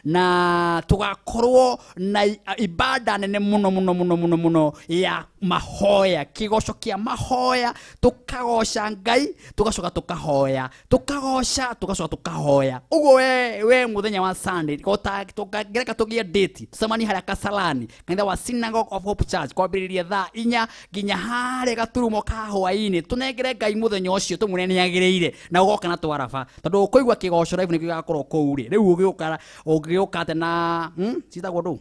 Na tugakorwo na ibada nene muno muno muno muno muno ya mahoya, kigoco kia mahoya, tukagoca Ngai, tugacoka tukahoya, tukagoca, tugacoka tukahoya. Uguo we muthenya wa Sunday tukagereka tugie date, tucemanie haria Kasarani, kanitha wa Synagogue of Hope Church, kwambĩrĩria thaa 4 nginya harĩa gaturumo ka hwaĩ-inĩ. Tunengere Ngai muthenya ũcio, tumwĩre nĩ agĩrĩire, na ũgoka na twaraba, tondũ ũkũigua kĩgoco live nĩkĩo gĩgakorwo kũu rĩ. Rĩu ũgĩũka ũgĩũka atĩ na citagwo ndũ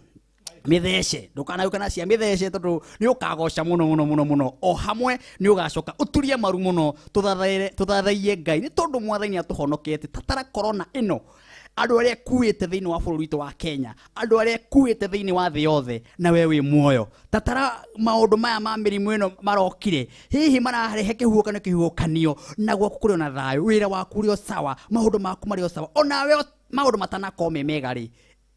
mĩthece, ndũkanagĩũke na cia mĩthece, tondũ nĩ ũkagoca mũno mũno mũno mũno. O hamwe nĩ ũgacoka ũturie maru mũno, tũthathaiye Ngai, nĩ tondũ Mwathani nĩ atũhonoketie. Tatara corona ĩno, andũ arĩa ĩkuĩte thĩinĩ wa bũrũri witũ wa Kenya, andũ arĩa ĩkuĩte thĩinĩ wa thĩ yothe, na we wĩ muoyo. Tatara maũndũ maya ma mĩrimũ ĩno marokire, hihi mararehe kĩhuhũkanio, kĩhuhũkanio, na gwaku kũrĩ ona thayũ, wĩra waku ũrĩ o sawa, maũndũ maku marĩ o sawa, onawe maũndũ matanakorwo me mega rĩ,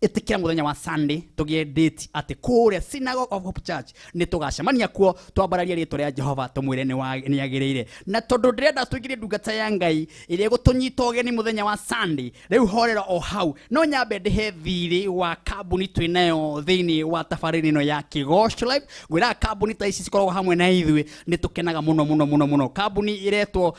ĩtĩkĩra mũthenya wa Sunday tũgĩe date atĩ kũrĩa Synagogue of Hope Church nĩ tũgacemania kuo, twambararie rĩtwa rĩa Jehova, tũmwĩre nĩ agĩrĩire. Na tondũ ndĩrenda tũingĩrie ndungata ya Ngai ĩrĩa ĩgũtũnyita ũgeni mũthenya wa Sunday, rĩu horera o hau, no nyambe ndĩhe thirĩ wa kambuni twĩnayo thĩinĩ wa tabarĩra ĩno ya Kĩgoco Live. Ngwĩraga kambuni ta ici cikoragwo hamwe na ithuĩ nĩ tũkenaga mũno mũno mũno mũno. Kambuni ĩretwo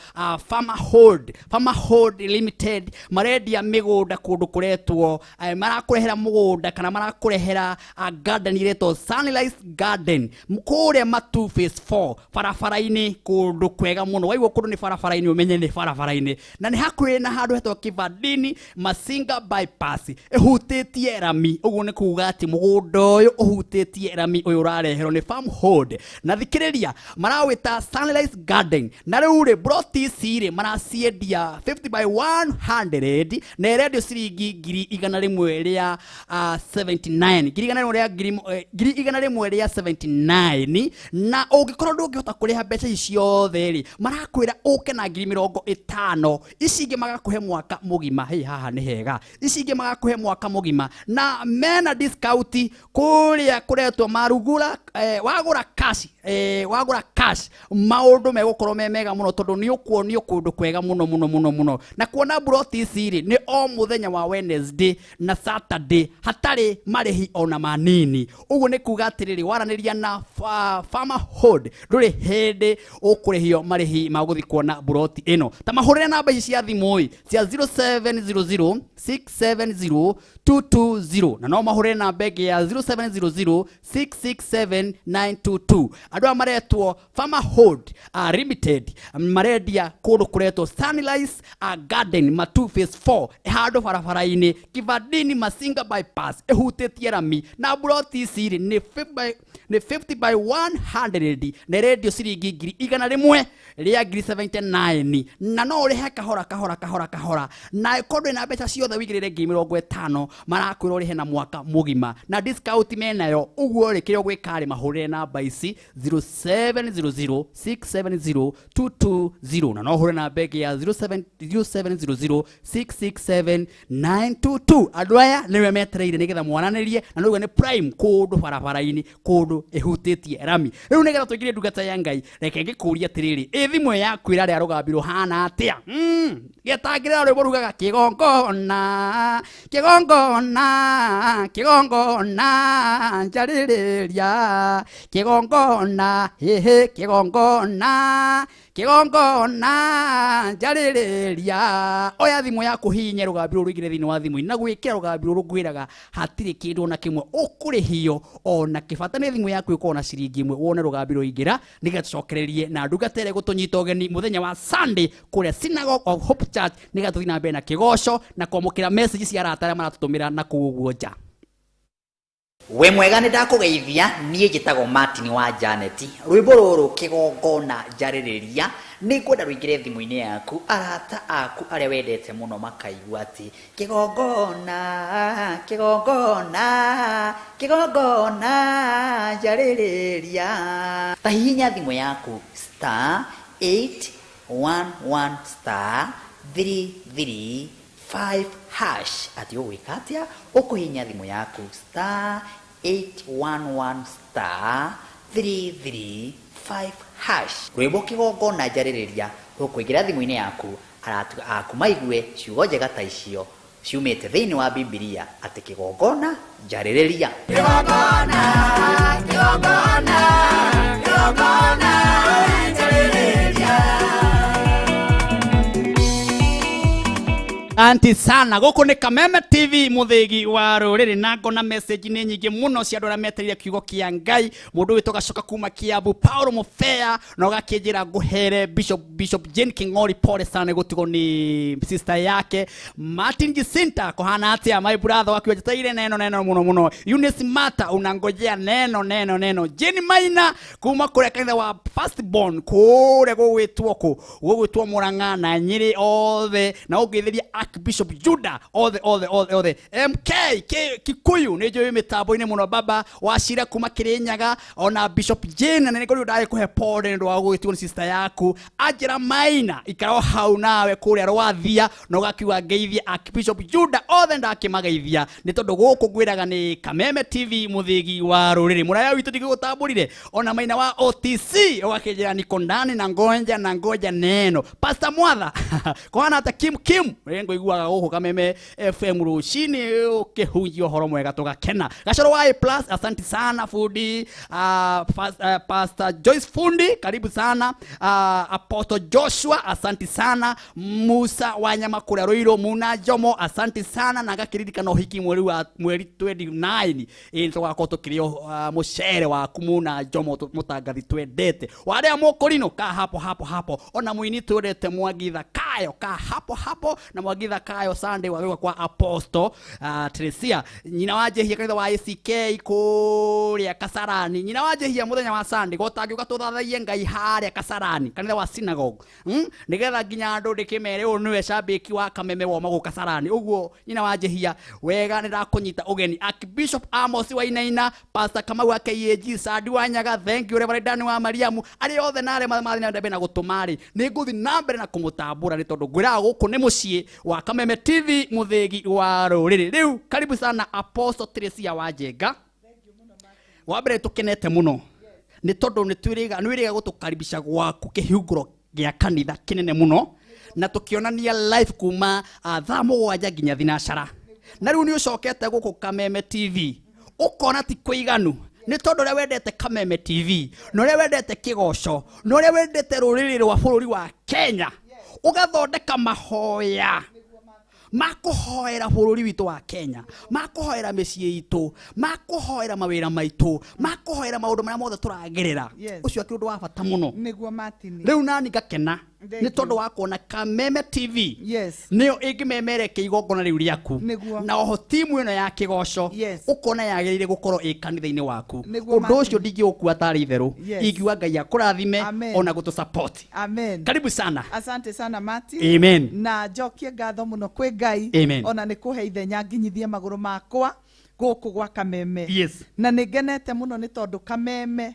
Farmer Hold, Farmer Hold Limited, marendia mĩgũnda kũndũ kũretwo marakũrehera mũgũnda kana marakũrehera garden iretwo Sunrise Garden kũrĩa Matu Phase 4 barabara-inĩ, kũndũ kwega mũno. Waigua kũndũ nĩ barabara-inĩ, ũmenye nĩ barabara-inĩ, na nĩ hakuhĩ na handũ hetwo Kivandini Masinga bypass, ĩhutĩtie rami. Ũguo nĩ kuga atĩ mũgũnda ũyũ ũhutĩtie rami ũyũ ũrareherwo nĩ Farm Hold, na thikĩrĩria, marawĩta Sunrise Garden. Na rĩu rĩ, broti ici rĩ, maraciendia 50 by 100, na ĩrendio ciringi 100,000 rĩa 79, 100,000 rĩa 100,000 rĩa 79. Na ũngĩkorwo ndũngĩhota kũrĩha mbeca ici ciothe rĩ, marakwĩra ũke na 50,000, ici ingĩ magakũhe mwaka mũgima. Hĩ, haha nĩ hega, ici ingĩ magakũhe mwaka mũgima, na mena discount kũrĩa kũretwo Marugura. Wagũra cash, wagũra cash, maũndũ megũkorwo me mega mũno, tondũ nĩ ũkuonio kũndũ kwega mũno mũno mũno mũno. Na kuona mburoti ici rĩ, nĩ o mũthenya wa Wednesday na Saturday, hatarĩ marĩhi ona manini. Ũguo nĩ kuga atĩrĩrĩ, waranĩria na Farmer Hold, ndũrĩ hĩndĩ ũkũrĩhio marĩhi ma gũthiĩ kuona mburoti ĩno. Ta mahũrĩre namba ici cia thimũ ĩ, cia 0700 670 220, na no mahũrĩre namba ĩngĩ ya 0700 667 922. Andũ aya maretwo Farmer Hold Limited, marendia kũndũ kũretwo Sunrise Garden, Matu Phase 4, handũ barabara-inĩ Kivandini Masinga bypass, ĩhutĩtie rami. Na mburoti ici rĩ, nĩ 50 by 100, na ĩrendio ciringi 100,000 rĩa 79,000, na no ũrĩhe kahora kahora kahora kahora. Na ĩkorwo ndũrĩ na mbeca ciothe, wĩigĩrĩre 50,000, marakwĩra ũrĩhe na mwaka mũgima, na discount menayo. Ũguo rĩ, kĩrĩa ũgwĩka rĩ, mahũrĩre namba ici 0700 670 220, na no ũhũre namba ĩngĩ ya 0700 667 922. Andũ aya nĩwe metereire nĩgetha mwaranĩrie, na nĩuga nĩ prime kũndũ barabara-inĩ, kũndũ ĩhutĩtie rami. Rĩu nĩgetha tũingĩrie ndungata ya Ngai, reke ngĩkũrie atĩrĩrĩ, ĩ thimũ yaku ĩrarĩa rũgambi rũhana atĩa? Gĩtangĩrĩra rwĩmbo rugaga kĩgongona, kĩgongona, kĩgongona, njarĩrĩria kĩgongona, hĩhĩ, kĩgongona, kĩgongona, njarĩrĩria. Oya thimũ yaku, hihinye rũgambi rũrũ rũingĩre thĩinĩ wa thimũ, na gwĩkĩra rũgambi rũrũ ngwĩraga hatirĩ kĩndũ ona kĩmwe ũkũrĩhio ona kĩbata nĩ thimũ yaku ĩkorwo na ciringi 1, wone rũgambi rũingĩra, nĩgetha tũcokererie na ndungata ĩrĩa ĩgũtũnyita ũgeni mũthenya wa Sunday kũrĩa Synagogue of Hope Church, nĩgetha tũthiĩ na mbere na kĩgoco na kwamũkĩra message cia arata arĩa maratũtũmĩra na kũu ũguo nja. Wĩ mwega, nĩ ndakũgeithia. Niĩ njĩtagwo Martin wa Janet. Rwĩmbo rũrũ kĩgongona njarĩrĩria nĩ ngwenda rũingĩre thimũ-inĩ yaku, arata aku arĩa wendete mũno makaigua atĩ kĩgongona, kĩgongona, kĩgongona, njarĩrĩria. Ta hihinya thimũ yaku *811 *335 hash. Atĩ ũgwĩka atĩa? Ũkũhihinya thimũ yaku *811 *335 hash. Rwĩmbo kĩgongona njarĩrĩria rũkũingĩra thimũ-inĩ yaku, arata aku maigue ciugo njega ta icio. Ciumĩte thĩinĩ wa Bibilia atĩ kĩgongona njarĩrĩria. Kĩgongona, kĩgongona, kĩgongona njarĩrĩria. Anti sana guku ni Kameme TV muthigi wa ruriri, na ngona message ni nyingi muno cia andu aria metereire kiugo kia Ngai. Mundu witwo gacoka kuma Kiambu, Paulo Mufea, na ugakinjira nguhere Bishop Jane King'ori, pole sana gutigwo ni sister yake. Martin Jacinta, kuhana atia my brother, wakiwa njeteire neno neno muno muno. Eunice Mata, unangojea neno neno neno. Jane Maina kuma kuria kanitha wa Firstborn kuria gugwitwo ku gugwitwo Murang'a na Nyeri othe, na ungithiria Archbishop Judah othe othe othe othe. MK Kikuyu ni njũĩ mĩtambo-inĩ mũno, baba wacira kuma Kirinyaga, ona Bishop Jane, na nĩngũrĩ ndagĩkũhe pole nĩ ũndũ wa gũgĩtigwo nĩ sister yaku. Angela Maina, ikara o hau nawe kũrĩa Rwathia, na ũgakiuga ngeithie Archbishop Judah othe, ndakĩmageithia nĩ tondũ gũkũ ngwĩraga nĩ Kameme TV mũthĩgi wa rũrĩrĩ. Mũraya witũ ndingĩgũtambũrire, ona Maina wa OTC ũgakĩnjĩra niko ndani na ngonja na ngoja neno. Pastor Mwatha kũhana ata Kim Kim, ngũiguaga gũkũ Kameme FM rũcinĩ ũkĩhunjia ũhoro mwega tũgakena. Gacoro wa A plus, asante sana fundi. Pastor Joyce Fundi, karibu sana. Apostle Joshua, asante sana. Musa Wanyama kũrĩa Ruiru, Muna Jomo, asante sana. Na ngakĩririkana ũhiki mweri wa mweri 29, ĩ tũgakorwo tũkĩrĩa mũcere waku Muna Jomo, mũtangathi twendete. Warĩa mũkũrinũ ka hapo hapo hapo, ona mũini twendete Mwangitha Kayo ka hapo hapo, na Mwangitha Kayo Sunday wagĩũka kwa Apostle Teresia nyina wa Njehia kanitha wa ACK kũrĩa Kasarani. Nyina wa Njehia mũthenya wa Sunday gotangĩũka tũthathaiye Ngai harĩa Kasarani kanitha wa synagogue, Nĩgetha nginya andũ ndĩkĩmere ũyũ nĩwe cambĩki wa Kameme woma gũkũ Kasarani. Ũguo nyina wa Njehia wega nĩndakũnyita ũgeni. Archbishop Amos Wainaina, Pastor Kamau wa KAG, Sadi wa Nyaga, thank you Reverend Dan wa Mariamu, arĩa othe na arĩa mathiĩ na mbere na gũtũma rĩ, nĩngũthiĩ na mbere na kũmũtambũra nĩ tondũ ngwĩraga gũkũ nĩ mũciĩ wa Kameme TV mũthĩgi wa rũrĩrĩ. Rĩu karibu sana Apostle Teresia wa Njenga. Wa mbere tũkenete mũno nĩ tondũ nĩ wĩrĩga gũtũkaribisha gwaku kĩhunguro gĩa kanitha kĩnene mũno, na tũkĩonania live kuma thaa 7 nginya thinacara. Na rĩu nĩ ũcokete gũkũ Kameme TV ũkona ti kũiganu nĩ tondũ ũrĩa wendete Kameme TV na ũrĩa wendete kĩgoco na ũrĩa wendete rũrĩrĩ rwa bũrũri wa Kenya, ũgathondeka mahoya makũhoera bũrũri witũ wa Kenya, makũhoera mĩciĩ itũ, makũhoera mawĩra maitũ, makũhoera maũndũ marĩa mothe tũragerera. Ũcio akĩrĩ ũndũ wa bata mũno. Nĩguo Martin. Rĩu nani ngakena Thank nĩ tondũ you. wa kuona Kameme TV Yes. nĩyo ĩngĩmemerekia igongona rĩu rĩaku. Nĩguo. Na oho timu ĩno ya kĩgoco Yes. ũkona yagĩrĩire gũkorwo ĩ kanitha-inĩ waku. Nĩguo Ũndũ ũcio Martin. ndingĩũkua tarĩ itherũ. Yes. Ingiuga Ngai akũrathime Amen. ona gũtũ support. Amen. Karibu sana. Asante sana Martin. Amen. Na njokie ngatho mũno kwĩ Ngai. Amen. Ona nĩ kũhe ithenya nginyithie magũrũ makwa gũkũ gwa Kameme. Yes. Na nĩ ngenete mũno nĩ tondũ Kameme,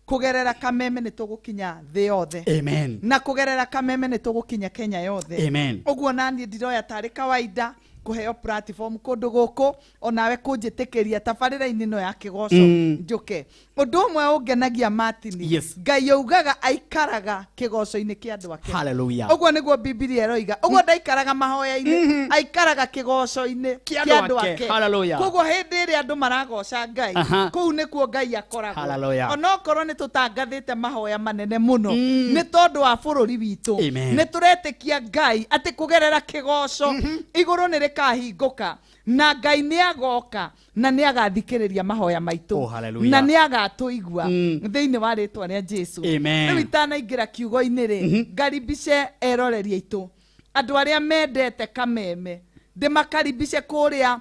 kũgerera Kameme nĩ tũgũkinya thĩ yothe. Amen. Na kũgerera Kameme nĩ tũgũkinya Kenya yothe. Amen. Ũguo naniĩ ndiroya tarĩ kawaida kũheo platform kũndũ gũkũ, onawe kũnjĩtĩkĩria tabarĩra-inĩ ĩno ya kĩgoco njũke. Ũndũ ũmwe ũngenagia Martin, Yes. Ngai augaga aikaraga kĩgoco-inĩ kĩa andũ ake. Hallelujah. Ũguo nĩguo Bibilia ĩroiga. Ũguo ndaikaraga mahoya-inĩ, aikaraga kĩgoco-inĩ Kĩa kĩa andũ andũ ake. ake. Hallelujah. Koguo hĩndĩ ĩrĩa andũ maragoca Ngai, Aha. kũu nĩkuo Ngai akoragwo. Hallelujah. Onokorwo nĩ tũtangathĩte mahoya manene mũno, nĩ tondũ wa bũrũri witũ. Amen. Nĩ tũretĩkia Ngai atĩ kũgerera kĩgoco igũrũ nĩ rĩkahingũka na Ngai nĩ agoka na nĩ agathikĩrĩria mahoya maitũ. Oh, hallelujah. Na nĩ agatũigua thĩinĩ wa rĩtwa rĩa Jesu. Amen. Rĩu itanaingĩra kiugo-inĩ rĩ, ngaribice eroreri aitũ, andũ arĩa mendete Kameme, ndĩmakaribice kũrĩa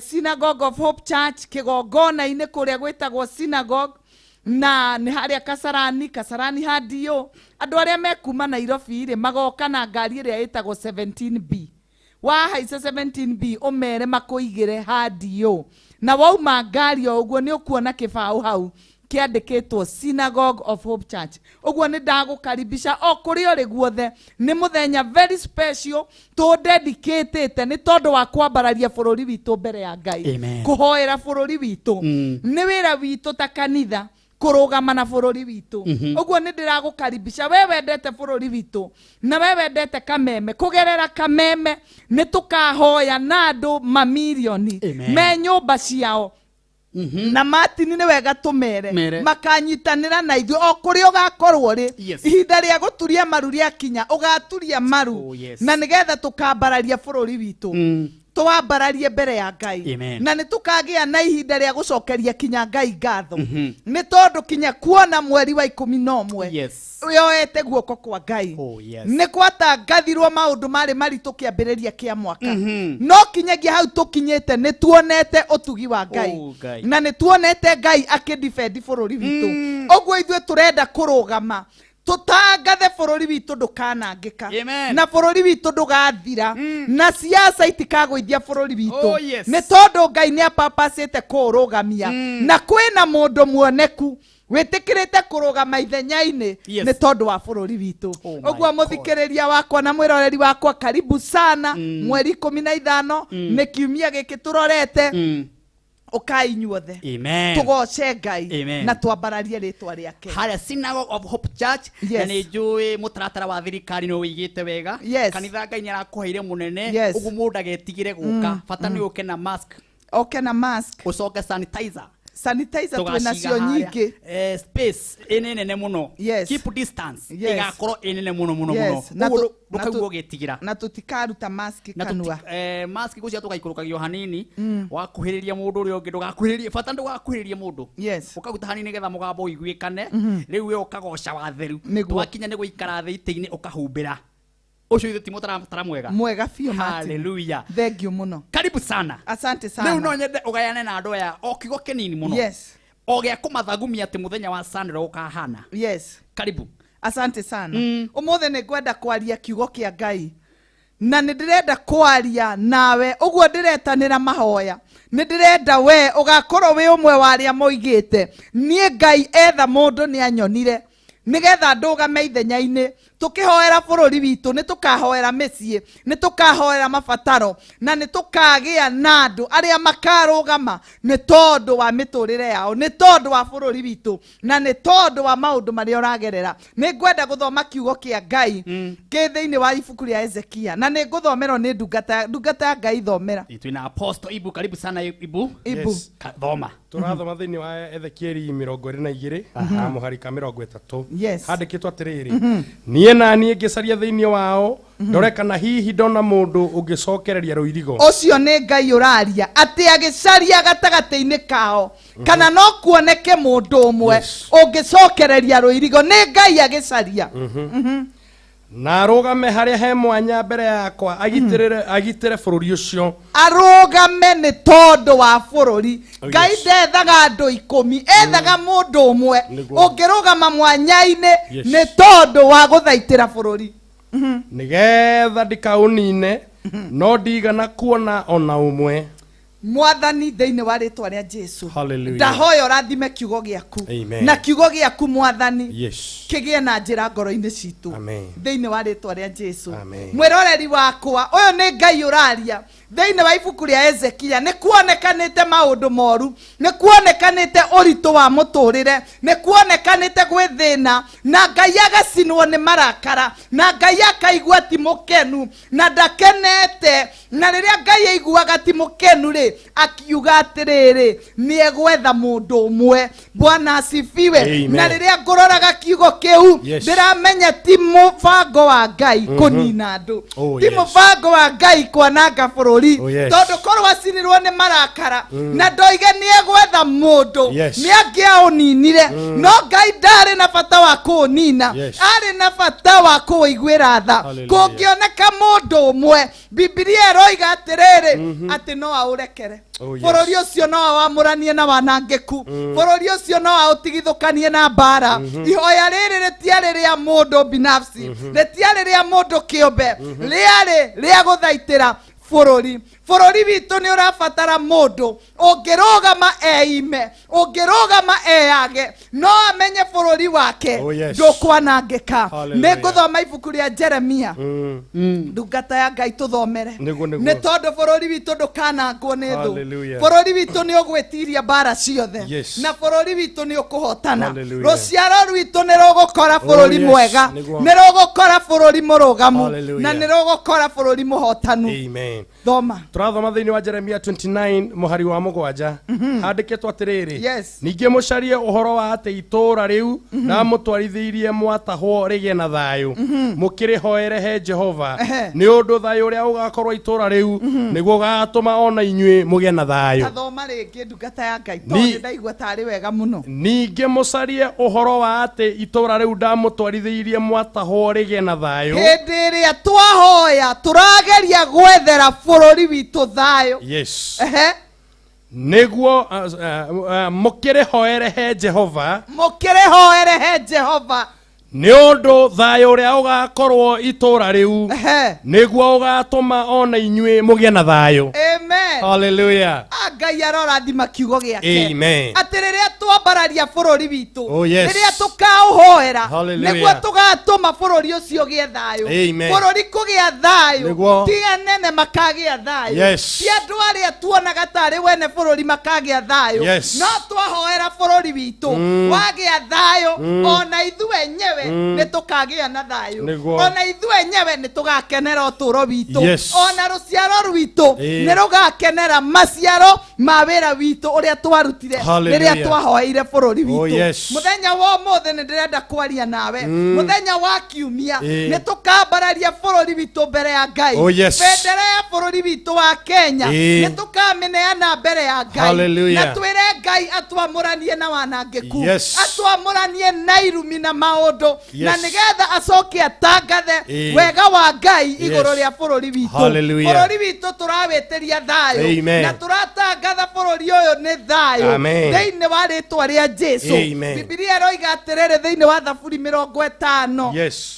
Synagogue of Hope Church kĩgongona-inĩ kũrĩa gwĩtagwo Synagogue, na nĩ harĩa Kasarani, Kasarani handio. Andũ arĩa mekuma Nairobi rĩ, magoka na ngari ĩrĩa ĩtagwo 17B. Wahaica 17B ũmere makũigĩre handio, na wauma ngari o ũguo nĩ ũkuona kĩbaũ hau kĩandĩkĩtwo Synagogue of Hope Church. Ũguo nĩ ndagũkaribisha o kũrĩa ũrĩ guothe. Nĩ mũthenya very special tũdedicatĩte nĩ tondũ wa kwambararia bũrũri witũ mbere ya Ngai. Amen. Kũhoera bũrũri witũ. Nĩ wĩra witũ ta kanitha Kũrũgama na bũrũri witũ. Ũguo nĩ ndĩragũkaribisha we wendete bũrũri witũ na we wendete Kameme. Kũgerera Kameme nĩ tũkahoya na andũ mamirioni Amen. me nyũmba ciao, na Martin, nĩ wega tũmere Mere. makanyitanĩra na ithuĩ o kũrĩa ũgakorwo rĩ. Ihinda rĩa gũturia maru rĩakinya, ũgaturia maru na nĩgetha tũkambararia bũrũri witũ, tũwambararie mbere ya Ngai. Amen. Na nĩ tũkagĩa na ihinda rĩa gũcokeria kinya Ngai ngatho, nĩ tondũ kinya kuona mweri wa 11 yoete guoko kwa Ngai. Nĩ gwatangathirwo maũndũ marĩ maritũ kĩambĩrĩria kĩa mwaka, no kinyagia hau tũkinyĩte nĩ tuonete ũtugi wa Ngai. Oh, Ngai. Na nĩ tuonete Ngai akĩdefend bũrũri witũ. Ũguo ithuĩ tũrenda kũrũgama tũtangathe bũrũri witũ ndũkanangĩka Amen. na bũrũri witũ ndũgathira na siasa itikagũithia bũrũri witũ, nĩ tondũ Ngai nĩ apapacĩte kũũrũgamia na kwĩna mũndũ muoneku wĩtĩkĩrĩte kũrũgama ithenya-inĩ nĩ tondũ wa bũrũri witũ. Oh my Ũguo God. mũthikĩrĩria wakwa na mwĩroreri wakwa, karibu sana. Mweri 15 nĩ kiumia gĩkĩ tũrorete. Ũkai inyuothe Amen. tũgoce Ngai Amen. na twambararie rĩtwa rĩake. Harĩa Synagogue of Hope Church. Na nĩ njũĩ mũtaratara wa thirikari nĩ ũigĩte wega. Kanitha Ngai nĩ arakũheire mũnene. Ũguo mũndũ agetigĩre gũka, bata nĩ ũke na mask. Oke na mask. Ũcoke sanitizer. Sanitizer twĩ Tũgaciga nacio harĩa. nyingĩ. Space ĩ nene mũno. Keep distance. Ĩgakorwo ĩ nene mũno mũno mũno. Na Ũguo na ndũkaigua ũgĩtigĩra. Na tũtikaruta mask Na kanua. Mask gũcia tũgaikũrũkagio hanini. Wakuhĩrĩria mũndũ ũrĩa ũngĩ, ndũgakuhĩrĩrie, bata ndũgakuhĩrĩrie mũndũ. Ũkaruta hanini nĩgetha mũgambo ũiguĩkane. Rĩu we ũkagoca watheru. Twakinya nĩ gũikara thĩ itĩ-inĩ, ũkahumbĩra. Ũcio ithe ti mũtaratara mwega? Mwega biũ, Martin. Haleluya. Thank you mũno. Karibu sana. Asante sana. Rĩu no nyende ũgayane na andũ aya o kiugo kĩnini mũno, o gĩa kũmathagumia atĩ mũthenya wa Sunday ũkahana. Karibu. Asante sana. Ũmũthĩ nĩ ngwenda kwaria kiugo kĩa Ngai na nĩ ndĩrenda kwaria nawe. Ũguo ndĩretanĩra mahoya, nĩ ndĩrenda we ũgakorwo wĩ ũmwe wa arĩa moigĩte, niĩ Ngai etha mũndũ nĩ anyonire nĩgetha ndũgame ithenya-inĩ tũkĩhoera bũrũri witũ. Nĩ tũkahoera mĩciĩ, nĩ tũkahoera mabataro, na nĩ tũkagĩa na andũ arĩa makarũgama nĩ tondũ wa mĩtũrĩre yao, nĩ tondũ wa bũrũri witũ, na nĩ tondũ wa maũndũ marĩa ũragerera. Nĩ ngwenda gũthoma kiugo kĩa Ngai kĩ thĩinĩ wa ibuku rĩa Ezekia, na nĩ ngũthomerwo nĩ ndungata ya Ngai. Thomera. Twĩna Apostle Ibu. Karibu sana, Ibu. Ibu. Yes. Thoma. Tũrathoma thĩinĩ wa Ezekieli 22 na mũhari ka 30. Handĩkĩtwo atĩrĩrĩ, niĩ na niĩ ngĩcaria thĩinĩ wao ndore kana hihi ndona mũndũ ũngĩcokereria rũirigo. Ũcio nĩ Ngai ũraria atĩ agĩcaria gatagatĩ-inĩ kao kana no kuoneke mũndũ ũmwe ũngĩcokereria rũirigo. Nĩ Ngai agĩcaria. Na arũgame harĩa he mwanya mbere yakwa agitĩre bũrũri ũcio. Arũgame nĩ tondũ wa bũrũri. Ngai ndethaga andũ 10, ethaga mũndũ ũmwe ũngĩrũgama mwanya-inĩ nĩ tondũ wa gũthaitĩra bũrũri. Nĩgetha ndikaũnine, no ndigana kuona ona ũmwe. Mwathani, thĩinĩ wa rĩtwa rĩa Jesu, Hallelujah. ndahoya ũrathime kiugo gĩaku. Amen. Na kiugo gĩaku, Mwathani, kĩgĩe na njĩra ngoro-inĩ citũ. Amen. Thĩinĩ wa rĩtwa rĩa Jesu. Amen. Mwĩroreri wakwa, ũyũ nĩ Ngai ũraria thĩinĩ wa ibuku rĩa Ezekia. Nĩ kuonekanĩte maũndũ moru, nĩ kuonekanĩte ũritũ wa mũtũrĩre, nĩ kuonekanĩte gwĩ thĩna, na Ngai agacinwo nĩ marakara, na Ngai akaigua ti mũkenu na ndakenete. Na rĩrĩa Ngai aiguaga ti mũkenu rĩ, akiuga atĩrĩrĩ, nĩ egwetha mũndũ ũmwe. Bwana asifiwe. Amen. Na rĩrĩa ngũroraga kiugo kĩu, ndĩramenya ti mũbango wa Ngai kũnina andũ, ti mũbango wa Ngai kwananga bũrũri, tondũ korwo acinirwo nĩ marakara na ndoige nĩ egwetha mũndũ, nĩ angĩaũninire. No Ngai ndarĩ na bata wa kũũnina, arĩ na bata wa kũũiguĩra tha. Hallelujah. Kũngĩoneka mũndũ ũmwe, Bibilia ĩroiga atĩrĩrĩ, atĩ no aũrekere. Bũrũri ũcio no awamũranie na wanangĩku, bũrũri ũcio no aũtigithũkanie na mbara. Ihoya rĩrĩ rĩtiarĩ rĩa mũndũ binafsi, rĩtiarĩ rĩa mũndũ kĩũmbe, rĩarĩ rĩa gũthaitĩra bũrũri. Bũrũri witũ nĩ ũrabatara mũndũ ũngĩrũgama eime, ũngĩrũgama eyage, no amenye bũrũri wake Oh, yes. ndũkwanangĩka. Hallelujah. Nĩ ngũthoma ibuku rĩa Jeremia, ndungata ya Ngai, tũthomere. Nĩguo, nĩguo. Nĩ tondũ bũrũri witũ ndũkanangwo nĩ thũ. Hallelujah. Bũrũri witũ nĩ ũgwĩtiria mbara ciothe. Yes. Na bũrũri witũ nĩ ũkũhotana. Hallelujah. Rũciaro rwitũ nĩ rũgũkora bũrũri yes. mwega, Nĩguo. nĩ rũgũkora bũrũri mũrũgamu, Hallelujah. na nĩ rũgũkora bũrũri mũhotanu. Amen. Thoma. Tũrathoma thĩinĩ wa Jeremia 29 mũhari wa 7, handĩkĩtwo atĩrĩrĩ, Yes. ningĩ mũcarie ũhoro wa atĩ itũũra rĩu ndamũtwarithĩirie mwatahwo rĩgĩe na thayũ, mũkĩrĩhoere he Jehova, nĩ ũndũ thayũ ũrĩa ũgakorwo itũũra rĩu nĩguo ũgatũma ona inyuĩ mũgĩe na thayũ. Tathoma rĩngĩ, ndungata ya Ngai, tondũ ndaigua tarĩ wega mũno. Ningĩ mũcarie ũhoro wa atĩ itũũra rĩu ndamũtwarithĩirie mwatahwo rĩgĩe na thayũ. Hĩndĩ ĩrĩa twahoya tũrageria gwethera bũrũri witũ thayũ. Yes. Nĩguo mũkĩrĩhoere he Jehova, Mũkĩrĩhoere he Jehova, nĩ ũndũ thayũ ũrĩa ũgakorwo itũũra rĩu nĩguo ũgatũma ona inyuĩ mũgĩe na thayũ. Amen. Hallelujah. Ah, Ngai arorathima kiugo gĩake. Amen. Atĩ rĩrĩa twambararia bũrũri witũ, Oh, yes. rĩrĩa tũkaũhoera, Hallelujah. nĩguo tũgatũma bũrũri ũcio ũgĩe thayũ. Amen. Bũrũri kũgĩa thayũ, Nĩguo. ti anene makagĩa thayũ, Yes. ti andũ arĩa tuonaga tarĩ wene bũrũri makagĩa thayũ, Yes. no twahoera bũrũri witũ wagĩa thayũ, ona ithuĩ enyewe nĩ tũkagĩa na thayũ. Nĩguo. Ona ithuĩ enyewe nĩ tũgakenera ũtũũro witũ. Yes. Ona rũciaro rwitũ Ĩĩ. nĩ rũgakenera maciaro ma wĩra witũ ũrĩa twarutire Hallelujah. rĩrĩa twahoeire bũrũri Oh, witũ. yes. Mũthenya wa ũmũthĩ nĩ ndĩrenda kwaria nawe, mũthenya wa kiumia, Ĩĩ. nĩ tũkambararia bũrũri witũ mbere ya Ngai. Oh, yes. Bendera ya bũrũri witũ wa Kenya Ĩĩ. nĩ tũkamĩneana mbere ya Ngai, Hallelujah. na twĩre Ngai atwamũranie na wanangĩku, Yes. atwamũranie na irumi na maũndũ, na Yes. nĩgetha acoke atangathe Ĩĩ. wega wa Ngai igũrũ Yes. rĩa bũrũri witũ. Hallelujah. Bũrũri witũ tũrawĩtĩria thayũ, Amen. na tũratangatha bũrũri ũyũ nĩ thayũ Amen. thĩinĩ wa rĩtwa rĩa Jesu. Amen. Bibilia ĩroiga atĩrĩrĩ thĩinĩ wa Thaburi 50 Yes.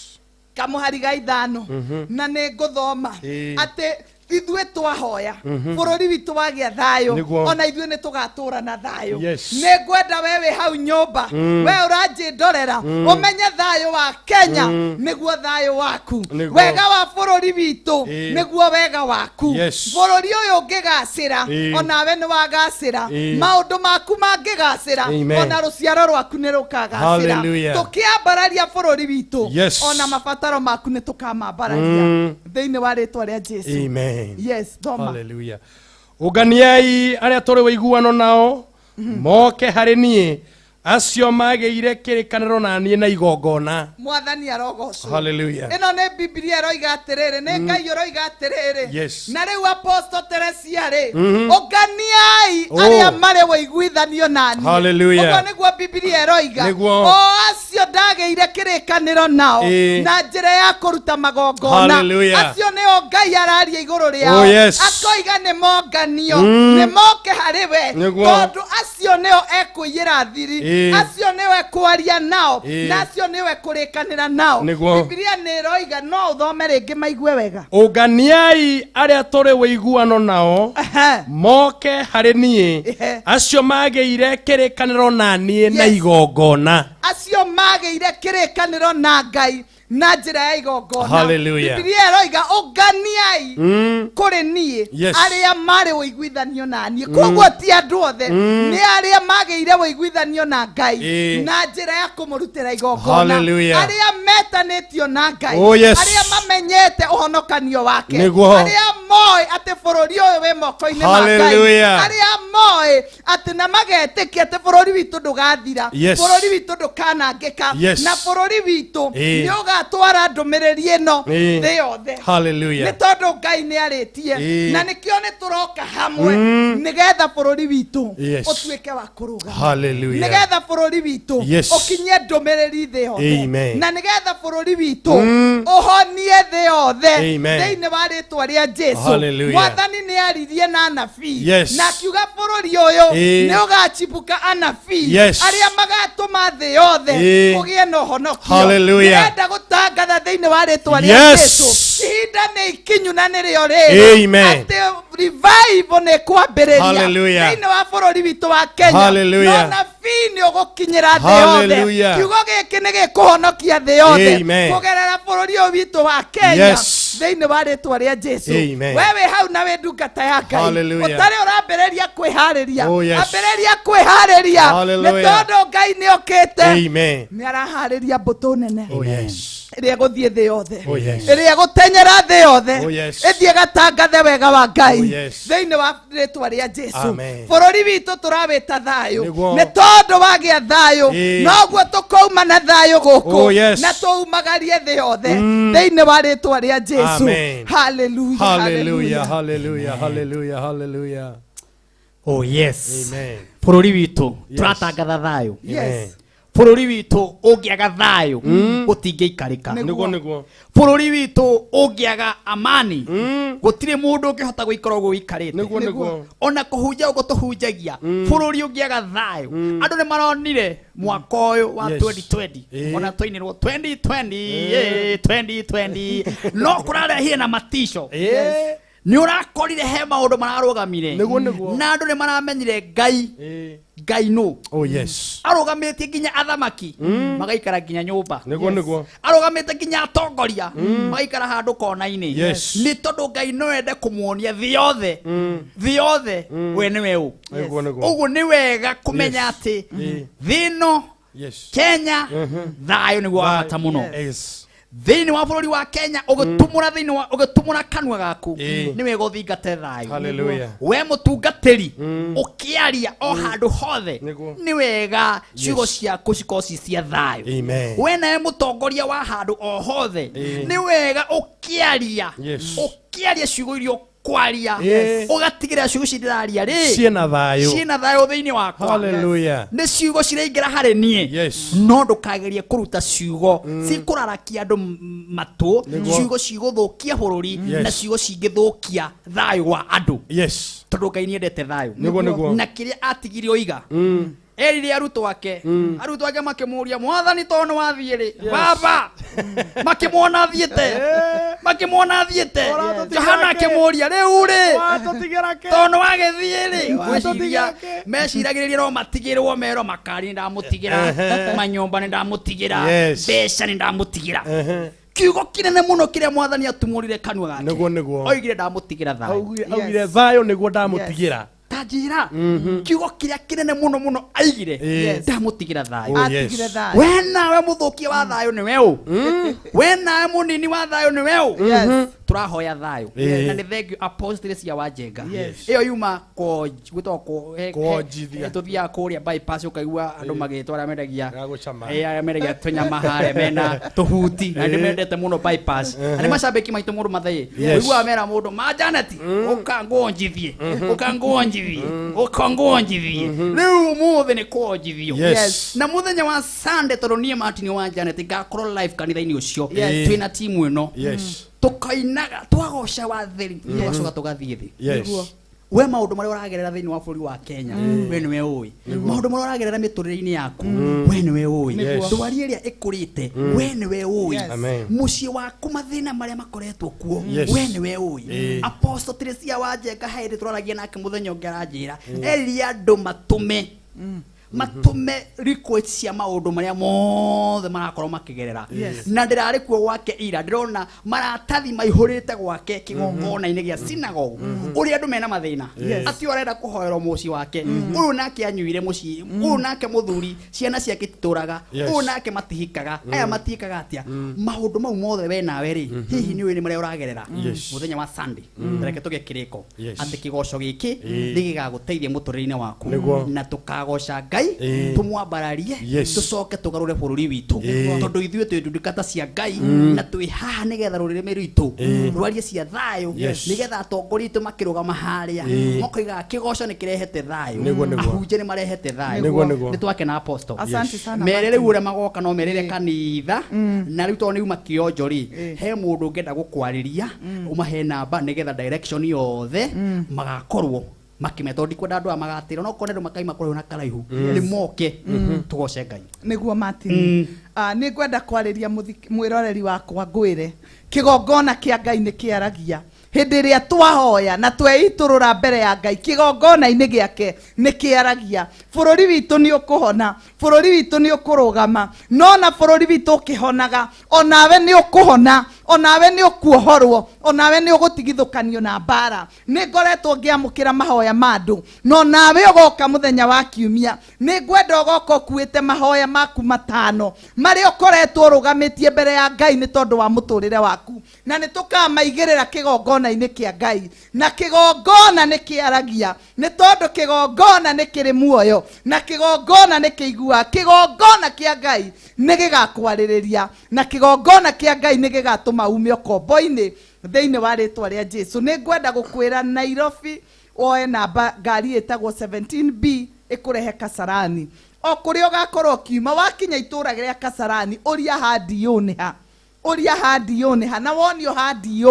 kamũhari ga 5, na nĩ ngũthoma, Ĩĩ. atĩ ithuĩ twahoya bũrũri witũ wagĩa thayũ, Nĩguo. ona ithuĩ nĩ tũgatũra na thayũ. Yes. Nĩ ngwenda we wĩ hau nyũmba, we ũranjĩndorera, ũmenye thayũ wa Kenya nĩguo thayũ waku. Nĩguo. Wega wa bũrũri witũ Ĩĩ. nĩguo wega waku. Yes. Bũrũri ũyũ ũngĩgacĩra, Ĩĩ. onawe nĩ wagacĩra. Ĩĩ. Maũndũ maku mangĩgacĩra, Amen. ona rũciaro rwaku nĩ rũkagacĩra. Hallelujah. Tũkĩambararia bũrũri witũ, Yes. ona mabataro maku nĩ tũkamambararia thĩinĩ wa rĩtwa rĩa Jesu. Amen. Yes, thoma. Hallelujah. Ũnganiai arĩa tũrĩ ũiguano nao moke harĩ niĩ, acio magĩire kĩrĩkanĩro na niĩ na igongona. Mwathani arogocwo. Hallelujah. Ĩno nĩ Bibilia ĩroiga atĩrĩrĩ, nĩ Ngai ũroiga atĩrĩrĩ. Yes. Na rĩu Apostle Teresia rĩ, ũnganiai Oh. arĩa marĩ ũiguithanio na niĩ. Hallelujah. Ũguo nĩguo Bibilia ĩroiga. Nĩguo. O acio ndagĩire kĩrĩkanĩro nao Ĩĩ. na njĩra ya kũruta magongona, Hallelujah. acio nĩo Ngai araria igũrũ rĩao. Oh, yes. Akoiga nĩ monganio, nĩ moke harĩ we, Nĩguo. tondũ acio nĩo ekũiyĩra thiri, Ĩĩ. acio nĩo ekwaria nao, Ĩĩ. na acio nĩo ekũrĩkanĩra nao. Nĩguo. Bibilia nĩ ĩroiga, no ũthome rĩngĩ maigue wega. Ũnganiai arĩa tũrĩ ũiguano nao moke harĩ niĩ, acio magĩire kĩrĩkanĩro na niĩ na Yes. igongona. Acio magĩire kĩrĩkanĩro na Ngai na njĩra ya igongona. Hallelujah. Bibilia ĩroiga ũnganiai kũrĩ niĩ Yes. arĩa marĩ ũiguithanio na niĩ. Koguo ti andũ othe, nĩ arĩa magĩire ũiguithanio na Ngai Ĩĩ. na njĩra ya kũmũrutĩra igongona, Hallelujah. arĩa metanĩtio na Ngai, Oh, yes. arĩa mamenyete ũhonokanio wake, Nĩguo. arĩa moĩ atĩ bũrũri ũyũ wĩ moko-inĩ ma Ngai, Hallelujah. arĩa moĩ atĩ na magetĩkia atĩ bũrũri witũ ndũgathira, Yes. bũrũri witũ ndũkanangĩka, Yes. na bũrũri witũ Ĩĩ. nĩ ũgatwara ndũmĩrĩri ĩno Ĩĩ. thĩ yothe, Hallelujah. nĩ tondũ Ngai nĩ arĩtie. Ĩĩ. Na nĩkĩo nĩ tũroka hamwe nĩgetha bũrũri witũ Yes. ũtuĩke wa kũrũgama, Hallelujah. nĩgetha bũrũri witũ Yes. ũkinyie ndũmĩrĩri thĩ yothe, Amen. na nĩgetha bũrũri witũ ũhonie thĩ yothe Amen. thĩinĩ wa rĩtwa rĩa Jesu. Hallelujah. Mwathani nĩ aririe na anabii, Yes. na akiuga bũrũri ũyũ Ĩĩ. nĩ ũgachimbũka anabii Yes. arĩa magatũma thĩ yothe Ĩĩ. kũgĩe na ũhonokio. Hallelujah. Ndĩrenda gũtangatha thĩinĩ wa rĩtwa rĩa Yes. Jesu. Ihinda nĩ ikinyu na nĩrĩo rĩrĩ. Amen. Atĩ revival nĩ kwambĩrĩria Hallelujah. thĩinĩ wa bũrũri witũ wa Kenya. Hallelujah. No nabii nĩ ũgũkinyĩra thĩ yothe. Hallelujah. Kiugo gĩkĩ nĩ gĩkũhonokia thĩ yothe Amen. kũgerera bũrũri ũyũ witũ wa Kenya. Yes. Thĩinĩ wa rĩtwa rĩa Jesu. Amen. We wĩ hau na wĩ ndungata ya Ngai. Hallelujah. Ũtarĩ ũrambĩrĩria kwĩharĩria. Oh, yes. Ambĩrĩria kwĩharĩria. Nĩ Hallelujah. tondũ Ngai nĩ okĩte. Amen. Nĩ araharĩria mbũtũ nene Oh, yes. ĩrĩa ĩgũthiĩ thĩ yothe. Oh, yes. Ĩrĩa ĩgũtenyera thĩ yothe. Oh, yes. Ĩthiĩ ĩgatangathe wega wa Ngai. Oh, yes. Thĩinĩ wa rĩtwa rĩa Jesu. Amen. Bũrũri witũ tũrawĩta thayũ. Nĩguo. Nĩ tondũ wagĩa thayũ. Ĩĩ. Noguo tũkauma na thayũ gũkũ. Oh, yes. Na tũumagarie thĩ yothe. Thĩinĩ wa rĩtwa rĩa Jesu. Amen. Hallelujah. Hallelujah. Hallelujah. Hallelujah. Hallelujah. Oh yes. Amen. Bũrũri witũ Yes. tũratangatha thayũ. Yes. Bũrũri witũ ũngĩaga thayũ gũtingĩikarĩka. Nĩguo nĩguo. Bũrũri witũ ũngĩaga amani gũtirĩ mũndũ ũngĩhota gũikara ũguo ũikarĩte. Nĩguo nĩguo. Ona kũhunja ũguo tũhunjagia bũrũri ũngĩaga thayũ andũ nĩ maronire mwaka ũyũ wa Yes. 2020 Ĩĩ. ona twainĩrwo 2020 2020 no kũrarehire na matico. Ĩĩ. Nĩ ũrakorire he maũndũ mararũgamire. Nĩguo, nĩguo. Na andũ nĩ maramenyire Ngai. Ĩĩ. Ngai nũ. Oh, yes. Arũgamĩtie nginya athamaki magaikara nginya nyũmba. Nĩguo nĩguo. Arũgamĩte nginya atongoria magaikara handũ kona-inĩ. Yes. Nĩ tondũ Ngai no ende kũmuonia thĩ yothe. Thĩ yothe we nĩwe ũ. Nĩguo nĩguo. Ũguo nĩ wega kũmenya Yes. atĩ Ĩĩ. thĩ ĩno Yes. Kenya thayũ nĩguo wa bata mũno. Yes. Thĩinĩ wa bũrũri wa Kenya ũgĩtumũra thĩinĩ wa ũgĩtumũra kanua gaku Ĩĩ. nĩ wega ũthingate thayũ. Hallelujah. We mũtungatĩri ũkĩaria o handũ hothe Nĩguo. nĩ wega ciugo ciaku cikorwo ci cia thayũ. Amen. We nawe mũtongoria wa handũ o hothe Ĩĩ. nĩ wega ũkĩaria Yes. ũkĩaria ciugo iria ũkwaria Ĩĩ. ũgatigĩrĩra ciugo ici ndĩraria rĩ Ciĩna thayũ. ciĩna thayũ thĩinĩ wakwa. Hallelujah. Nĩ ciugo ciraingĩra harĩ niĩ. Yes. No ndũkagerie kũruta ciugo cikũrarakia andũ matũ, Nĩguo. ciugo cigũthũkia bũrũri Yes. na ciugo cingĩthũkia thayũ wa andũ. Yes. Tondũ Ngai nĩendete thayũ. Nĩguo nĩguo. Na kĩrĩa atigire oiga erire arutwo ake. Arutwo ake makĩmũria mwathani tondũ nĩ wathiĩ rĩ baba makĩmuona athiĩte makĩmuona athiĩte Johana akĩmũria rĩu rĩ tondũ nĩ wagĩthiĩ rĩ ngwĩciria meciragĩrĩria no matigĩrwo mero makari nĩ ndamũtigĩra manyũmba nĩ ndamũtigĩra Yes. mbeca nĩ ndamũtigĩra kiugo kĩnene mũno kĩrĩa mwathani atumũrire kanua gake. Nĩguo, nĩguo. Oigire ndamũtigĩra thayũ. Augire thayũ nĩguo ndamũtigĩra. Ta njĩra kiugo kĩrĩa kĩnene mũno mũno aigire Yes. ndamũtigĩra thayũ. Oh, yes. Atigire thayũ. We nawe mũthũkia wa thayũ nĩwe ũ. We nawe mũnini wa thayũ nĩwe ũ. Yes. Tũrahoya thayũ. Ĩĩ. Na nĩ thank you Apostle cia Wanjenga. Yes. Ĩyo yuma gwĩtagwo Kũonjithia. tũthiaga kũrĩa bypass ũkaigua andũ magĩtwo arĩa mendagia Gagũcama. Ĩĩ, arĩa mendagia tũnyama harĩa mena tũhuti na nĩ mendete mũno bypass. Na nĩ macambĩki maitũ mũndũ mathĩĩ. Yes. Ũiguaga mera mũndũ ma Janet ũka nguonjithie ũka nguonjithie ũka nguonjithie rĩu ũmũthĩ nĩ kuonjithio. Yes. Na mũthenya wa Sunday tondũ niĩ Martin wa Janet ngakorwo live kanitha-inĩ ũcio. Yes. Twĩna timu ĩno. Yes. Tũkainaga twagoca watheri tũgacoka tũgathiĩ thĩ. Yes. We maũndũ marĩa ũragerera thĩinĩ wa bũrũri wa Kenya we nĩwe ũĩ. Maũndũ marĩa ũragerera mĩtũrĩre-inĩ yaku we nĩwe ũĩ. Yes. Ndwari ĩrĩa ĩkũrĩte we nĩwe ũĩ. Yes. Amen. Mũciĩ waku mathĩna marĩa makoretwo kuo Yes. we nĩwe ũĩ. Ĩĩ. Apostle Teresia Wanjenga he hĩndĩ tũraragia nake mũthenya ũngĩ aranjĩra erire andũ matũme matũme request cia maũndũ marĩa mothe marakorwo makĩgerera. Yes. Na ndĩrarĩ kuo gwake ira ndĩrona maratathi maihũrĩte gwake kĩgongona-inĩ gĩa synagogue ũrĩa andũ mena mathĩna. Yes. Atĩ ũyũ arenda kũhoerwo mũciĩ wake ũyũ nake anyuire mũciĩ ũyũ nake mũthuri ciana ciake ititũraga Yes. ũyũ nake matihikaga aya matihikaga atĩa maũndũ mau mothe we nawe rĩ hihi nĩ ũĩ nĩ marĩa ũragerera. Yes. Mũthenya wa Sunday reke tũgĩe kĩrĩko Yes. atĩ kĩgoco gĩkĩ Ĩĩ. nĩ gĩgagũteithia mũtũrĩre-inĩ waku. Nĩguo. Na tũkagoca Ngai Ĩĩ. tũmwambararie Yes. tũcoke tũgarũre bũrũri witũ. Ĩĩ. Tondũ ithuĩ twĩ ndungata cia Ngai na twĩ haha nĩgetha rũrĩrĩ rwitũ Ĩĩ. rwarie cia thayũ Yes. nĩgetha atongoria aitũ makĩrũgama harĩa Ĩĩ. makoigaga kĩgoco nĩ kĩrehete thayũ. Nĩguo, nĩguo. Ahunjia nĩ marehete thayũ. Nĩguo, nĩguo. Nĩ twakena Apostle. Asante sana. Mere Martin. rĩu ũrĩa magoka no merĩre kanitha na rĩu tondũ nĩ uma kĩonjo rĩ he mũndũ ũngĩenda gũkwarĩria ũmahe namba nĩgetha direction yothe magakorwo Makĩmenya tondũ ndikwenda andũ aya magatĩrwo no kone andũ makaima kũraihu na karaihu nĩ moke tũgoce Ngai. Nĩguo Martin. Nĩ ngwenda kwarĩria mwĩroreri wakwa ngwĩre kĩgongona kĩa Ngai nĩ kĩaragia. Hĩndĩ ĩrĩa twahoya na tweitũrũra mbere ya Ngai kĩgongona-inĩ gĩake nĩ kĩaragia. Bũrũri witũ nĩ ũkũhona, bũrũri witũ nĩ ũkũrũgama, no na bũrũri witũ ũkĩhonaga onawe nĩ ũkũhona, onawe nĩ ũkuohorwo, onawe nĩ ũgũtigithũkanio na mbara. Nĩ ngoretwo ngĩamũkĩra mahoya ma andũ, no nawe ũgoka mũthenya wa kiumia nĩ ngwenda ũgoka ũkuĩte mahoya maku matano marĩa ũkoretwo ũrũgamĩtie mbere ya Ngai nĩ tondũ wa mũtũrĩre waku, na nĩ tũkamaigĩrĩra kĩgongona-inĩ kĩa Ngai. Na kĩgongona nĩ kĩaragia nĩ tondũ kĩgongona nĩ kĩrĩ muoyo na kĩgongona nĩ kĩiguaga. Kĩgongona kĩa Ngai nĩ gĩgakwarĩrĩria na kĩgongona kĩa Ngai nĩ gĩgatũma ume ũkombo-inĩ thĩinĩ wa rĩtwa rĩa Jesu. Nĩ ngwenda gũkwĩra Nairobi woe namba ngari ĩtagwo 17B ĩkũrehe Kasarani. O kũrĩa ũgakorwo ũkiuma wakinya itũra rĩa Kasarani ũria handi nĩ ha, ũria handi nĩ ha, na wonio handi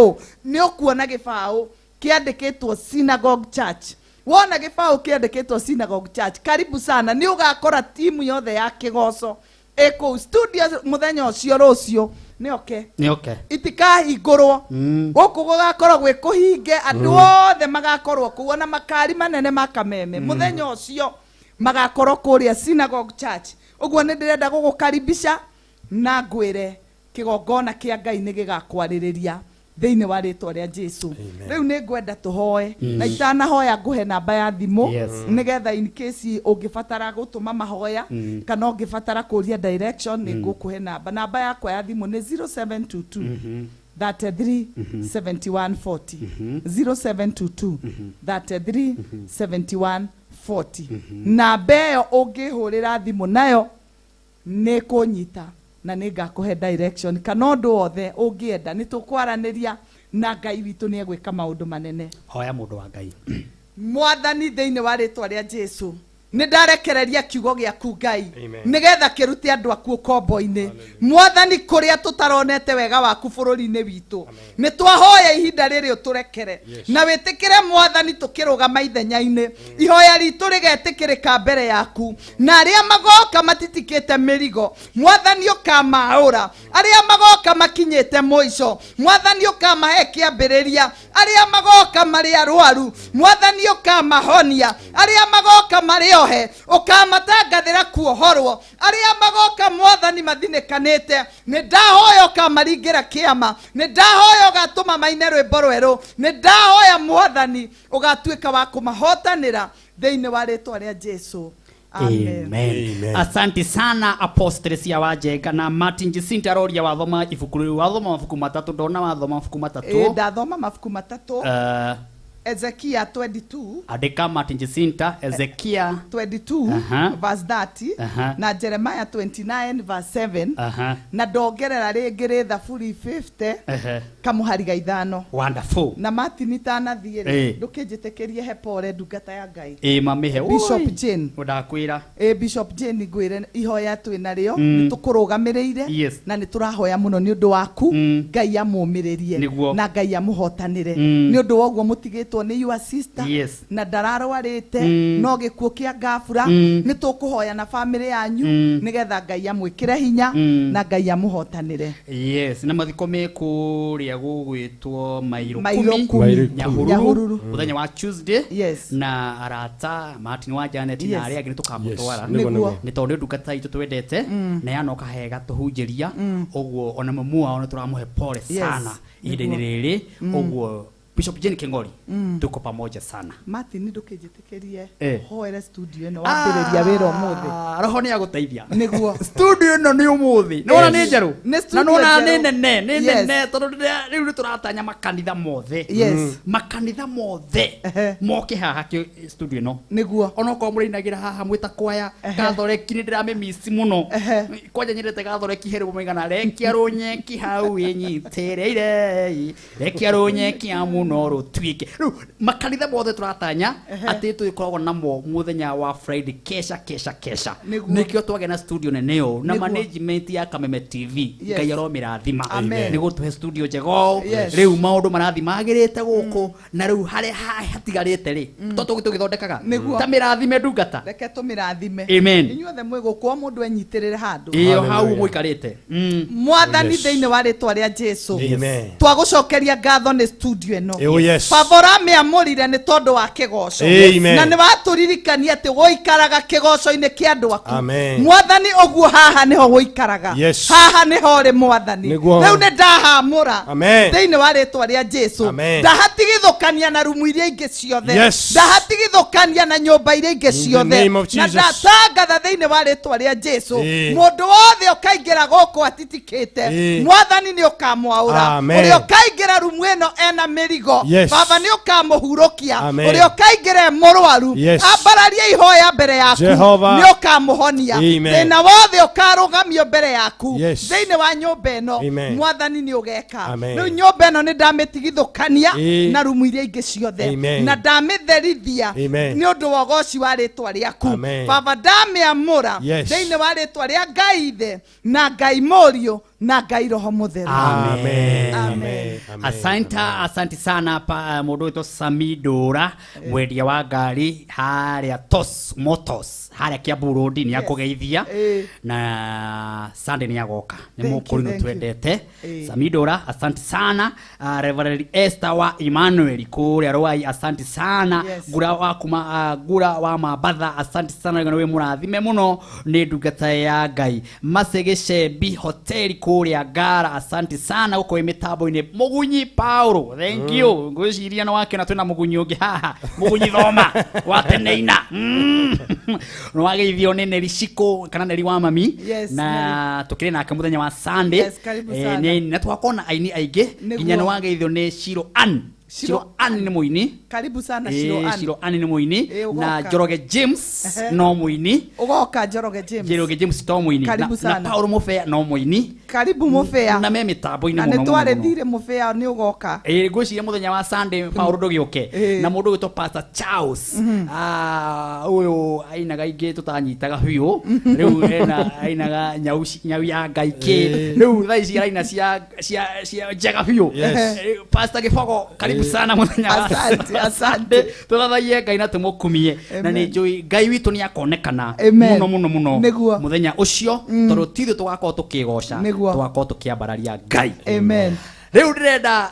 nĩ ũkuona gĩbaũ kĩandĩkĩtwo Synagogue Church. Wona gĩbaũ kĩandĩkĩtwo Synagogue Church, karibu sana. Nĩ ũgakora timu yothe ya kĩgoco ĩkũu studio mũthenya ũcio rũciũ. Nĩ oke. Nĩ oke. Itikahingũrwo. Gũkũ gũgakorwo gwĩ kũhinge, andũ othe magakorwo kũu, ona makari manene ma Kameme mũthenya ũcio magakorwo kũrĩa Synagogue Church. Ũguo nĩ ndĩrenda gũgũkaribisha na ngwĩre kĩgongona kĩa Ngai nĩ gĩgakwarĩrĩria thĩinĩ wa rĩtwa rĩa Jesu. Rĩu nĩ ngwenda tũhoe, na itanahoya ngũhe namba ya thimũ nĩgetha in case ũngĩbatara gũtũma mahoya kana ũngĩbatara kũria direction nĩ ngũkũhe namba. Namba yakwa ya thimũ nĩ 0722 33 71 40, 0722 33 71 40. Namba ĩyo ũngĩhũrĩra thimũ nayo nĩ kũnyita na nĩ ngakũhe direction kana ũndũ wothe ũngĩenda nĩ tũkwaranĩria na Ngai witũ nĩ egwĩka maũndũ manene. Hoya mũndũ wa Ngai. Mwathani, thĩinĩ wa rĩtwa rĩa Jesu nĩ ndarekereria kiugo gĩaku Ngai nĩgetha kĩrute andũ aku ũkombo-inĩ. Mwathani, kũrĩa tũtaronete wega waku bũrũri-inĩ witũ nĩ twahoya ihinda rĩrĩ ũtũrekere na wĩtĩkĩre Mwathani tũkĩrũgama ithenya-inĩ. Ihoya ritũ rĩgetĩkĩrĩka mbere yaku, na arĩa magoka matitikĩte mĩrigo Mwathani ũkamaũra, arĩa magoka makinyĩte mũico Mwathani ũkamahe kĩambĩrĩria, arĩa magoka marĩ arwaru Mwathani ũkamahonia, arĩa magoka marĩ ohe ũkamatangathĩra kuohorwo, arĩa magoka Mwathani mathinĩkanĩte nĩ ndahoya ũkamaringĩra kĩama, nĩ ndahoya ũgatũma maine rwĩmbo rwerũ, nĩ ndahoya Mwathani ũgatuĩka wa kũmahotanĩra thĩinĩ wa rĩtwa rĩa Jesu. Amen. Amen. Asante sana Apostle cia Wanjenga na Martin Jacinta aroria wathoma ibuku rĩu, wathoma mabuku matatũ, ndona wathoma mabuku matatũ. Ndathoma mabuku matatũ. Ezekia 22. Andĩka Martin Jacinta Ezekia 22 verse 30 na Jeremiah 29 verse 7 na ndongerera rĩngĩ rĩ Thaburi 50 kamũhari ga ithano. Wonderful. Na Martin itanathiĩ rĩ, ndũkĩnjĩtĩkĩrie he pore ndungata ya Ngai. Ĩ mamĩhe. Bishop Jane. Ndakwĩra. Bishop Jane ngwĩre ihoya twĩ narĩo nĩ tũkũrũgamĩrĩire na nĩ tũrahoya mũno nĩ ũndũ waku. Ngai amũmĩrĩrie na Ngai amũhotanĩre nĩ ũndũ wa ũguo mũtigĩtwo nĩ your sister na ndararwarĩte no gĩkuũ kĩa ngabura. Nĩ tũkũhoya na famĩlĩ yanyu nĩgetha Ngai amwĩkĩre hinya na Ngai amũhotanĩre. Yes, na mathiko me kũrĩa gũgwĩtwo Mairo Mairo Kumi Kumi. Nyahururu mũthenya wa Tuesday. Na arata Martin wa Janet na arĩa angĩ nĩ tũkamũtwara Nĩguo. Nĩ tondũ nĩ ndungata itũ twendete na yanoka hega tũhunjĩria ũguo ona mamu wao nĩ tũramũhe pole sana ihinda-inĩ rĩrĩ. Ũguo Bishop Jane Kingori, tuko pamoja sana. Martin ndũkĩnjĩtĩkĩrie hoere studio ĩno wambĩrĩria wĩra ũmũthĩ. Roho nĩ agũteithia. Nĩguo. Studio ĩno nĩ ũmũthĩ. Nĩ wona nĩ njerũ. Nĩ Na studio nĩ wona nĩ njerũ. nene, nĩ nene tondũ rĩu nĩ tũratanya makanitha mothe. Makanitha mothe moke haha studio ĩno. Nĩguo. Onokorwo mũrĩinagĩra haha mwĩta kwaya gathoreki nĩ ndĩramĩmici mũno. Kwanja nyendete gathoreki he rwĩmbo maigana rekia rũnyeki hau ĩnyitĩrĩire rekia rũnyeki amu no rũtuĩke. Rĩu makanitha mothe tũratanya atĩ tũgĩkoragwo namo mũthenya wa Friday kesha kesha kesha. Nĩguo. Nĩkĩo twagĩa na studio nene ũũ na Nĩguo. management ya Kameme TV. Yes. Ngai aromĩrathima. Amen. Nĩ gũtũhe studio njega ũũ. Yes. Rĩu maũndũ marathiĩ magĩrĩte gũkũ na rĩu harĩa hatigarĩte rĩ to tũgĩthondekaga. Nĩguo. Ta mĩrathime ndungata. Reke tũmĩrathime. Amen. Inyuothe mwĩ gũkũ o mũndũ enyitĩrĩre handũ. Ĩyo hau Hallelujah. mũikarĩte. Mwathani Yes. thĩinĩ wa rĩtwa rĩa Jesu. Amen. Twagũcokeria ngatho nĩ studio ĩno. Oh, yes. Baba ũramĩamũrire nĩ tondũ wa kĩgoco. Amen. Na nĩ watũririkania atĩ gũikaraga kĩgoco-inĩ kĩa andũ aku. Amen. Mwathani ũguo haha nĩho gũikaraga. Yes. Haha nĩho ũrĩ mwathani. Nĩguo. Rĩu nĩ ndahamũra. Amen. Thĩinĩ wa rĩtwa rĩa Jesu. Amen. Ndahatigithũkania na rumu iria ingĩ ciothe. Yes. Ndahatigithũkania na nyũmba iria ingĩ In the ciothe. name of Na Jesus. ndatangatha thĩinĩ wa rĩtwa rĩa Jesu. Ĩĩ. Mũndũ wothe ũkaingĩra gũkũ atitikĩte. Ĩĩ. Mwathani nĩ ũkamwaũra. Amen. Ũrĩa ũkaingĩra rumu ĩno ena mĩrigo. Yes. Baba nĩ ũkamũhurũkia. Amen. Ũrĩa ũkaingĩra e mũrwaru. Yes. Ambararie ihoya mbere yaku. Jehova. Nĩ ũkamũhonia. Amen. Thĩna wothe ũkarũgamio mbere yaku. Yes. Thĩinĩ wa nyũmba ĩno. Amen. Mwathani nĩ ũgeka. Amen. Rĩu nyũmba ĩno nĩ ndamĩtigithũkania Ĩĩ. na rumu iria ingĩ ciothe. Amen. Na ndamĩtherithia Amen. nĩ ũndũ wa ũgoci wa rĩtwa rĩaku. Amen. Baba ndamĩamũra Yes. thĩinĩ wa rĩtwa rĩa Ngai Ithe na Ngai Mũriũ na Ngai Roho Mũtheru. Amen. Amen. Amen. Amen. Asante, asante sana pa mũndũ wĩtwo Sami Ndũra mwendia wa ngari harĩa Tos Motors harĩa Kiambu Road nĩ akũgeithia. Ĩĩ. Na Sunday nĩ agoka nĩ Thank you, mũkũrinũ thank you. twendete. Ĩĩ. Sami Ndũra asante sana. Reverend Esther wa Emmanuel kũrĩa Rwai asante sana. Yes. Ngura wa kuma Ngura wa Mambatha asante sana nĩ wĩ mũrathime mũno nĩ ndungata ya Ngai. Masegecembi hoteli kũrĩa Ngara asante sana gũkũ wĩ mĩtambo-inĩ. Mũgunyi Paulo thank you. Ngwĩciria nĩ wakena twĩna mũgunyi ũngĩ haha mũgunyi Thoma wa Teneina. Nĩ wageithio nĩ Neri Shiko kana Neri wa mami. Yes, na tũkĩrĩ nake mũthenya wa Sunday. Yes, karibu sana. Na tũgakorwo na aini aingĩ Nĩguo. nginya nĩ wageithio nĩ Shiro Ann. Shiro Ann nĩ mũini. Karibu sana Shiro Ann. Shiro Ann nĩ mũini. Ĩĩ, ũgoka. Na Njoroge James Ehe. no mũini. Ũgoka Njoroge James. Njoroge James to mũini. Karibu Na sana. Paulo Mũbea no mũini. Karibu Mũbea. Na me mĩtambo-inĩ Na mũno nĩ mũno twarĩ mũno. thirĩ Mũbea nĩ ũgoka. Ĩĩ ngwĩciria mũthenya wa Sunday Paulo ndũgĩũke. Ĩĩ. Na mũndũ ũgwĩtwo Pastor Charles. Ũyũ ainaga ingĩ tũtanyitaga biũ. Rĩu ena ainaga nyau nyau ya Ngai kĩ. Rĩu thaa ici araina cia cia cia njega biũ. Yes. Pastor Gĩbogo karibu sana mũthenya wa Asante, asante. Tũthathaiye Ngai na tũmũkumie. Na Amen. nĩ njũĩ Ngai witũ nĩ akonekana Amen. mũno mũno mũno Nĩguo. mũthenya ũcio tondũ ti ithuĩ tũgakorwo tũkĩgoca Nĩguo. tũgakorwo tũkĩambararia Ngai. Amen. Rĩu ndĩrenda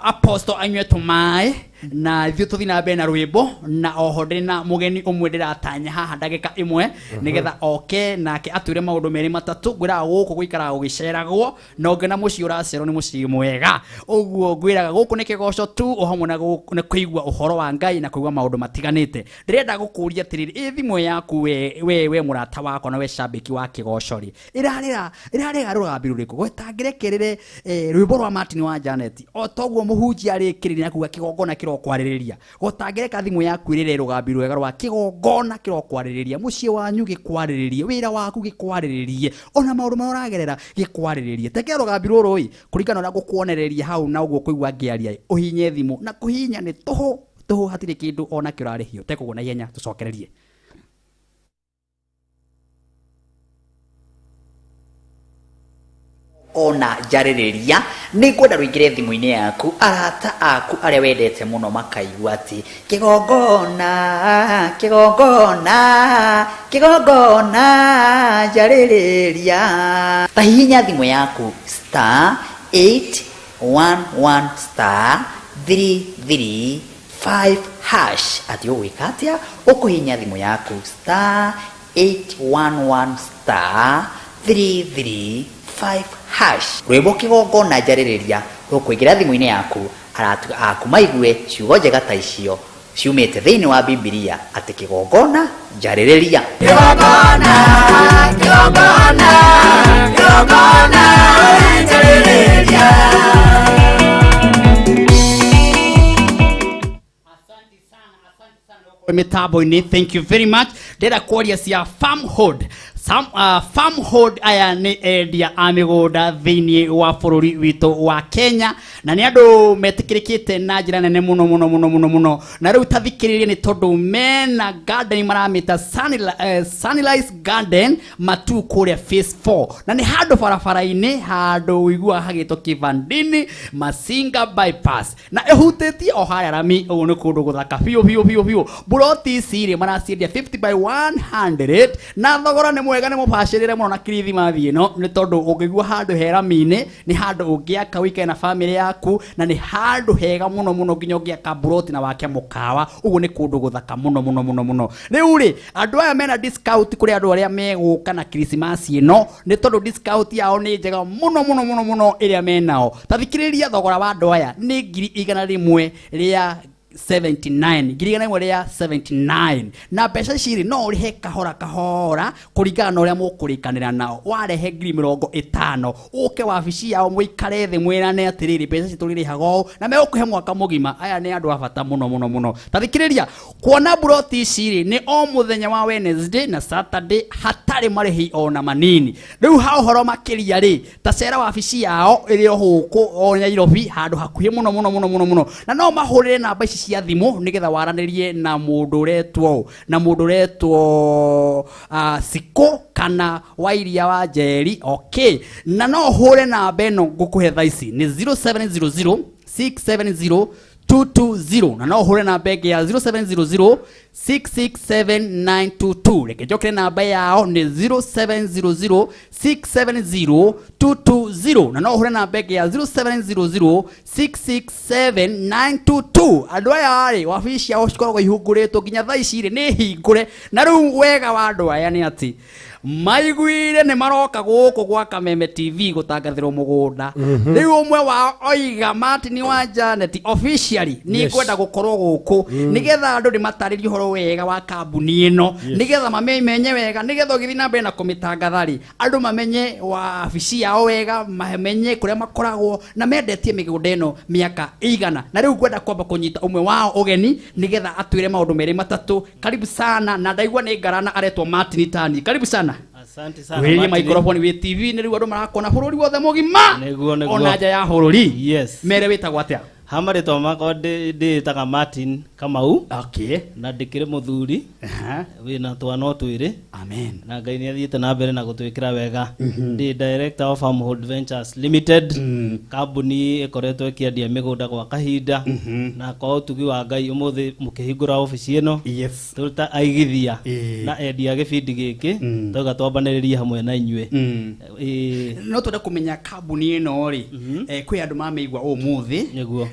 apostle anyue tũmaĩ na ithuĩ tũthiĩ na mbere na rwĩmbo na oho ndĩ na mũgeni ũmwe ndĩratanya haha ndagĩka ĩmwe nĩgetha oke nake atwĩre maũndũ merĩ matatũ. Ngwĩraga gũkũ gũikaraga gũgĩceragwo na ũngĩona mũciĩ ũracerwo nĩ mũciĩ mwega ũguo ngwĩraga gũkũ nĩ kĩgoco tu o hamwe na kũigua ũhoro wa Ngai na kũigua maũndũ matiganĩte. Ndĩrenda gũkũria atĩrĩrĩ, ĩ thimũ yaku we mũrata wakwa na we cambĩki wa kĩgoco rĩ ĩrarĩra rũgambi rũrĩkũ gwetangĩrekerere rwĩmbo rwa Martin wa Janet o toguo mũhunjia arĩkĩrĩria na kuga kĩgongona kĩrokwarĩrĩria gũtangĩreka thimũ yaku ĩrĩre rũgambi rwega rwa kĩgongona kĩrokwarĩrĩria mũciĩ wanyu gĩkwarĩrĩrie wĩra waku gĩkwarĩrĩrie ona maũndũ marĩa ũragerera gĩkwarĩrĩrie tekera rũgambi rũrũ ĩ kũringana na ũrĩa ngũkuonereria hau na ũguo kũigua ngĩaria ĩ ũhinye thimũ na kũhihinya nĩ tũhũ tũhũ hatirĩ kĩndũ ona kĩo ũrarĩhio tekũguo na ihenya tũcokererie. Ona njarĩrĩria nĩ ngwenda rũingĩre thimũ-inĩ yaku arata aku arĩa wendete mũno makaigua atĩ kĩgongona kĩgongona kĩgongona njarĩrĩria. Ta hihinya thimũ yaku star 811 star 335 hash atĩ ũgwĩka atĩa ũkũhihinya thimũ yaku star 811 star 335 hash rwĩmbo kĩgongona njarĩrĩria rũkũingĩra thimũ-inĩ yaku arata aku maigue ciugo njega ta icio ciumĩte thĩinĩ wa Bibilia atĩ kĩgongona njarĩrĩria. Kĩgongona, kĩgongona, kĩgongona njarĩrĩria. Mĩtambo-inĩ thank you very much. Ndĩrenda kwaria cia Farmhold. Farmhold aya nĩ endia a mĩgũnda thĩinĩ wa bũrũri witũ wa Kenya, na nĩ andũ metĩkĩrĩkĩte na njĩra nene mũno mũno mũno mũno mũno. Na rĩu ta thikĩrĩria, nĩ tondũ mena garden maramĩta Sunrise Garden Matu kũrĩa phase 4, na nĩ handũ barabara-inĩ, handũ ũiguaga hagĩtwo Kivandini Masinga bypass, na ĩhutĩtie o harĩa rami. Ũguo nĩ kũndũ gũthaka biũ biũ biũ biũ. Buroti ici rĩ, maraciendia 50 by 100, na thogora nĩ mwega, nĩ mũbacĩrĩre mũno na kirithimathi ĩno, nĩ tondũ ũngĩigua handũ he rami-inĩ, nĩ handũ ũngĩaka ũikare na bamĩrĩ yaku, na nĩ handũ hega mũno mũno, nginya ũngĩaka buroti na wake mũkawa. Ũguo nĩ kũndũ gũthaka mũno mũno mũno mũno. Rĩu rĩ, andũ aya mena discount kũrĩ andũ arĩa megũka na Krismasi ĩno, nĩ tondũ discount yao nĩ njega mũno mũno mũno mũno ĩrĩa menao. Ta thikĩrĩria, thogora wa andũ aya nĩ 179,000, 179,000, na mbeca ici rĩ, no ũrĩhe kahora kahora kũringana na ũrĩa mũkũrĩkanĩra nao. Warehe 50,000, ũke wabici yao, mũikare thĩ, mwĩrane atĩrĩrĩ, mbeca ici tũrĩrĩhaga ũũ, na megũkũhe mwaka mũgima. Aya nĩ andũ a bata mũno mũno mũno. Ta thikĩrĩria, kuona buroti ici rĩ, nĩ o mũthenya wa Wednesday na Saturday, hatarĩ marĩhi ona manini. Rĩu ha ũhoro makĩria rĩ, ta cera wabici yao ĩrĩ o gũkũ o Nairobi, handũ hakuhĩ mũno mũno mũno mũno mũno, na no mahũrĩre namba ici cia thimũ nĩgetha waranĩrie na mũndũ ũretwo Sikũ kana Wairia wa Njeri. Okay, na no ũhũre namba ĩno ngũkũhe thaa ici, nĩ 0700 670 220, na no ũhũre namba ĩngĩ ya 0700 667922. Reke njokere, namba yao nĩ 0700 670 220, na no ũhũre namba ĩngĩ ya 0700 667922. Andũ aya rĩ, wabici ciao cikoragwo ihungũrĩtwo nginya thaa ici rĩ, nĩ hingũre. Na rĩu wega wa andũ aya nĩ atĩ maiguire nĩ maroka gũkũ gwa Kameme TV gũtangathĩrwo mũgũnda. Rĩu ũmwe wao oiga, Martin wa Janet, officially nĩ ngwenda gũkorwo gũkũ nĩgetha andũ ndĩmatarĩrie ũhoro wega wa kambuni ĩno, nĩgetha mamenye wega, nĩgetha ũgĩthiĩ na mbere na kũmĩtangatha rĩ, andũ mamenye wabici yao wega, mamenye kũrĩa makoragwo na mendetie mĩgũnda ĩno mĩaka ĩigana. Na rĩu ngwenda kwamba kũnyita ũmwe wao ũgeni nĩgetha atwĩre maũndũ merĩ matatũ. Karibu sana, na ndaigua nĩ ngarana, aretwo Martin Tani. Karibu sana. Asante sana. Wĩrie Martin. microphone wĩ TV nĩ rĩu andũ marakona bũrũri wothe mũgima, Nĩguo. ona nja ya bũrũri. Mere wĩtagwo atĩa? Ha marĩtwa makwa ndĩĩtaga Martin Kamau. Na ndĩkĩrĩ mũthuri wĩna twana o twĩrĩ. Amen. Na Ngai nĩ athiĩte na mbere na gũtwĩkĩra wega. Ndĩ director of Farmhold Ventures Limited, kambuni ĩkoretwo ĩkĩendia mĩgũnda gwa kahinda, na kwa ũtugi wa Ngai ũmũthĩ mũkĩhingũra obici ĩno, tũrĩ ta aigithia na endia gĩbindi gĩkĩ, twauga twambanĩrĩrie hamwe na inyuĩ. No twende kũmenya kambuni ĩno rĩ, kwĩ andũ mamĩigua ũmũthĩ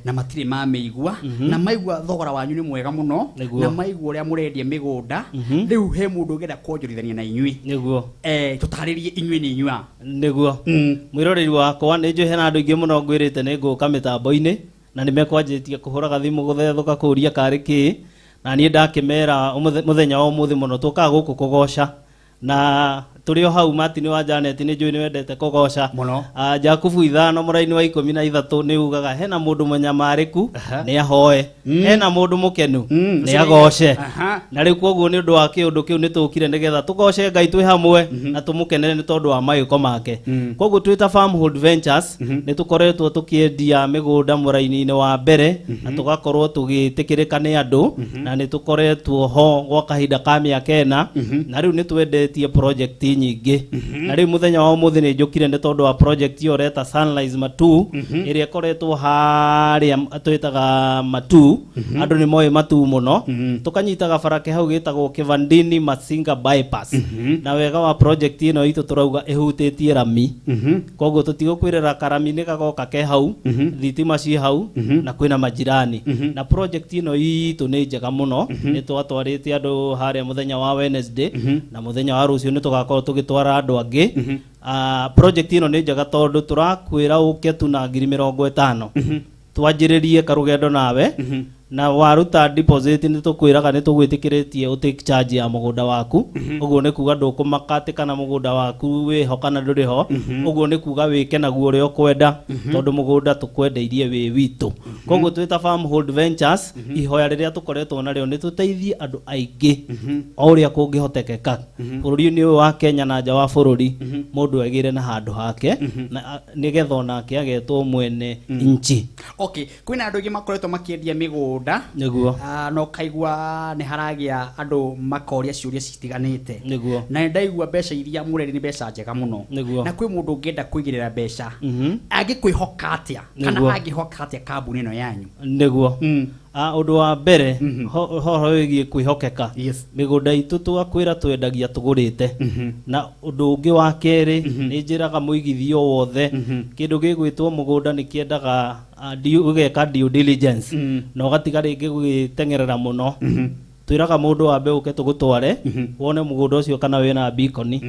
na matirĩ mamĩigua, na maigua thogora wanyu nĩ mwega mũno, na maigua ũrĩa mũrendia mĩgũnda. Rĩu he mũndũ ũngĩenda kuonjorithania na inyuĩ, tũtarĩrie inyuĩ nĩ inyuĩ a? Nĩguo, mwĩroreri wakwa, nĩ njũĩ hena andũ aingĩ mũno ngwĩrĩte nĩ ngũka mĩtambo-inĩ, na nĩ mekwanjĩtie kũhũraga thimũ gũthethũka kũũria karĩ kĩ, na niĩ ndakĩmera mũthenya wa ũmũthĩ mũno tũkaga gũkũ kũgoca, na tũrĩ o hau. Martin wa Janet, nĩ njũĩ nĩ wendete kũgoca. Mũno. Ah, Jakubu 5 mũraini wa 13 nĩ ugaga hena mũndũ mũnyamarĩku nĩ ahoe, hena mũndũ mũkenu nĩ agoce. Na rĩu koguo nĩ ũndũ wa kĩũndũ kĩu nĩ tũkire nĩgetha tũgoce Ngai twĩ hamwe na tũmũkenere nĩ tondũ wa mawĩko make. Koguo twĩ ta Farmhold Ventures nĩ tũkoretwo tũkĩendia mĩgũnda mũraini-inĩ wa mbere, na tũgakorwo tũgĩtĩkĩrĩka nĩ andũ, na nĩ tũkoretwo ho gwa kahinda ka mĩaka 4, na rĩu nĩ twendetie project nyingĩ. Na rĩu mũthenya wa ũmũthĩ nĩ njũkire nĩ tondũ wa project ĩyo ũreta Sunrise Matu, ĩrĩa ĩkoretwo harĩa twĩtaga Matu. Andũ nĩ moĩ Matu mũno, tũkanyitaga barake hau gĩtagwo Kivandini Masinga bypass. Na wega wa project ĩno itũ, tũrauga ĩhutĩtie rami, koguo tũtigũkwĩrĩra karami nĩ gagoka ke hau, thitima ci hau, na kwĩna majirani. Na project ĩno itũ nĩ njega mũno. Nĩ twatwarĩte andũ harĩa mũthenya wa Wednesday, na mũthenya wa rũciũ nĩ tũgakorwo tũgĩtwara andũ angĩ. Ah, project ĩno nĩ njega tondũ tũrakwĩra ũke tu na 50,000, twanjĩrĩrie karũgendo nawe. Na waruta deposit nĩ tũkwĩraga nĩ tũgwĩtĩkĩrĩtie ũ take charge ya mũgũnda waku. Ũguo nĩ kuga ndũkũmaka atĩ kana mũgũnda waku wĩho kana ndũrĩ ho. Ũguo nĩ kuga wĩke naguo ũrĩa ũkwenda, tondũ mũgũnda tũkwendeirie wĩ witũ. Koguo twĩ ta Farmhold Ventures, ihoya rĩrĩa tũkoretwo narĩo nĩ tũteithie andũ aingĩ o ũrĩa kũngĩhotekeka bũrũri-inĩ ũyũ wa Kenya na nja wa bũrũri, mũndũ egĩre na handũ hake na nĩgetha onake agetwo mwene nchi. Okay, kwĩna andũ aingĩ makoretwo makĩendia mĩgũnda. Nĩguo. Na ũkaigua nĩ haragĩa andũ makoria ciũria citiganĩte. Nĩguo. Na nĩ ndaigua mbeca iria mũrendi nĩ mbeca njega mũno. Nĩguo. Na kwĩ mũndũ ũngĩenda kũigĩrĩra mbeca, angĩkwĩhoka atĩa kana Nĩguo. angĩhoka atĩa kambuni ĩno yanyu? Nĩguo. Ũndũ wa mbere, horo wĩgiĩ kwĩhokeka, mĩgũnda itũ twakwĩra twendagia tũgũrĩte. Na ũndũ ũngĩ wa kerĩ, nĩ njĩraga mũigithio wothe kĩndũ gĩgwĩtwo mũgũnda nĩ kĩendaga ũgeka due diligence na ũgatiga rĩngĩ gũgĩteng'erera mũno. Twĩraga mũndũ wambe ũke tũgũtware wone mũgũnda ũcio kana wĩna bikoni,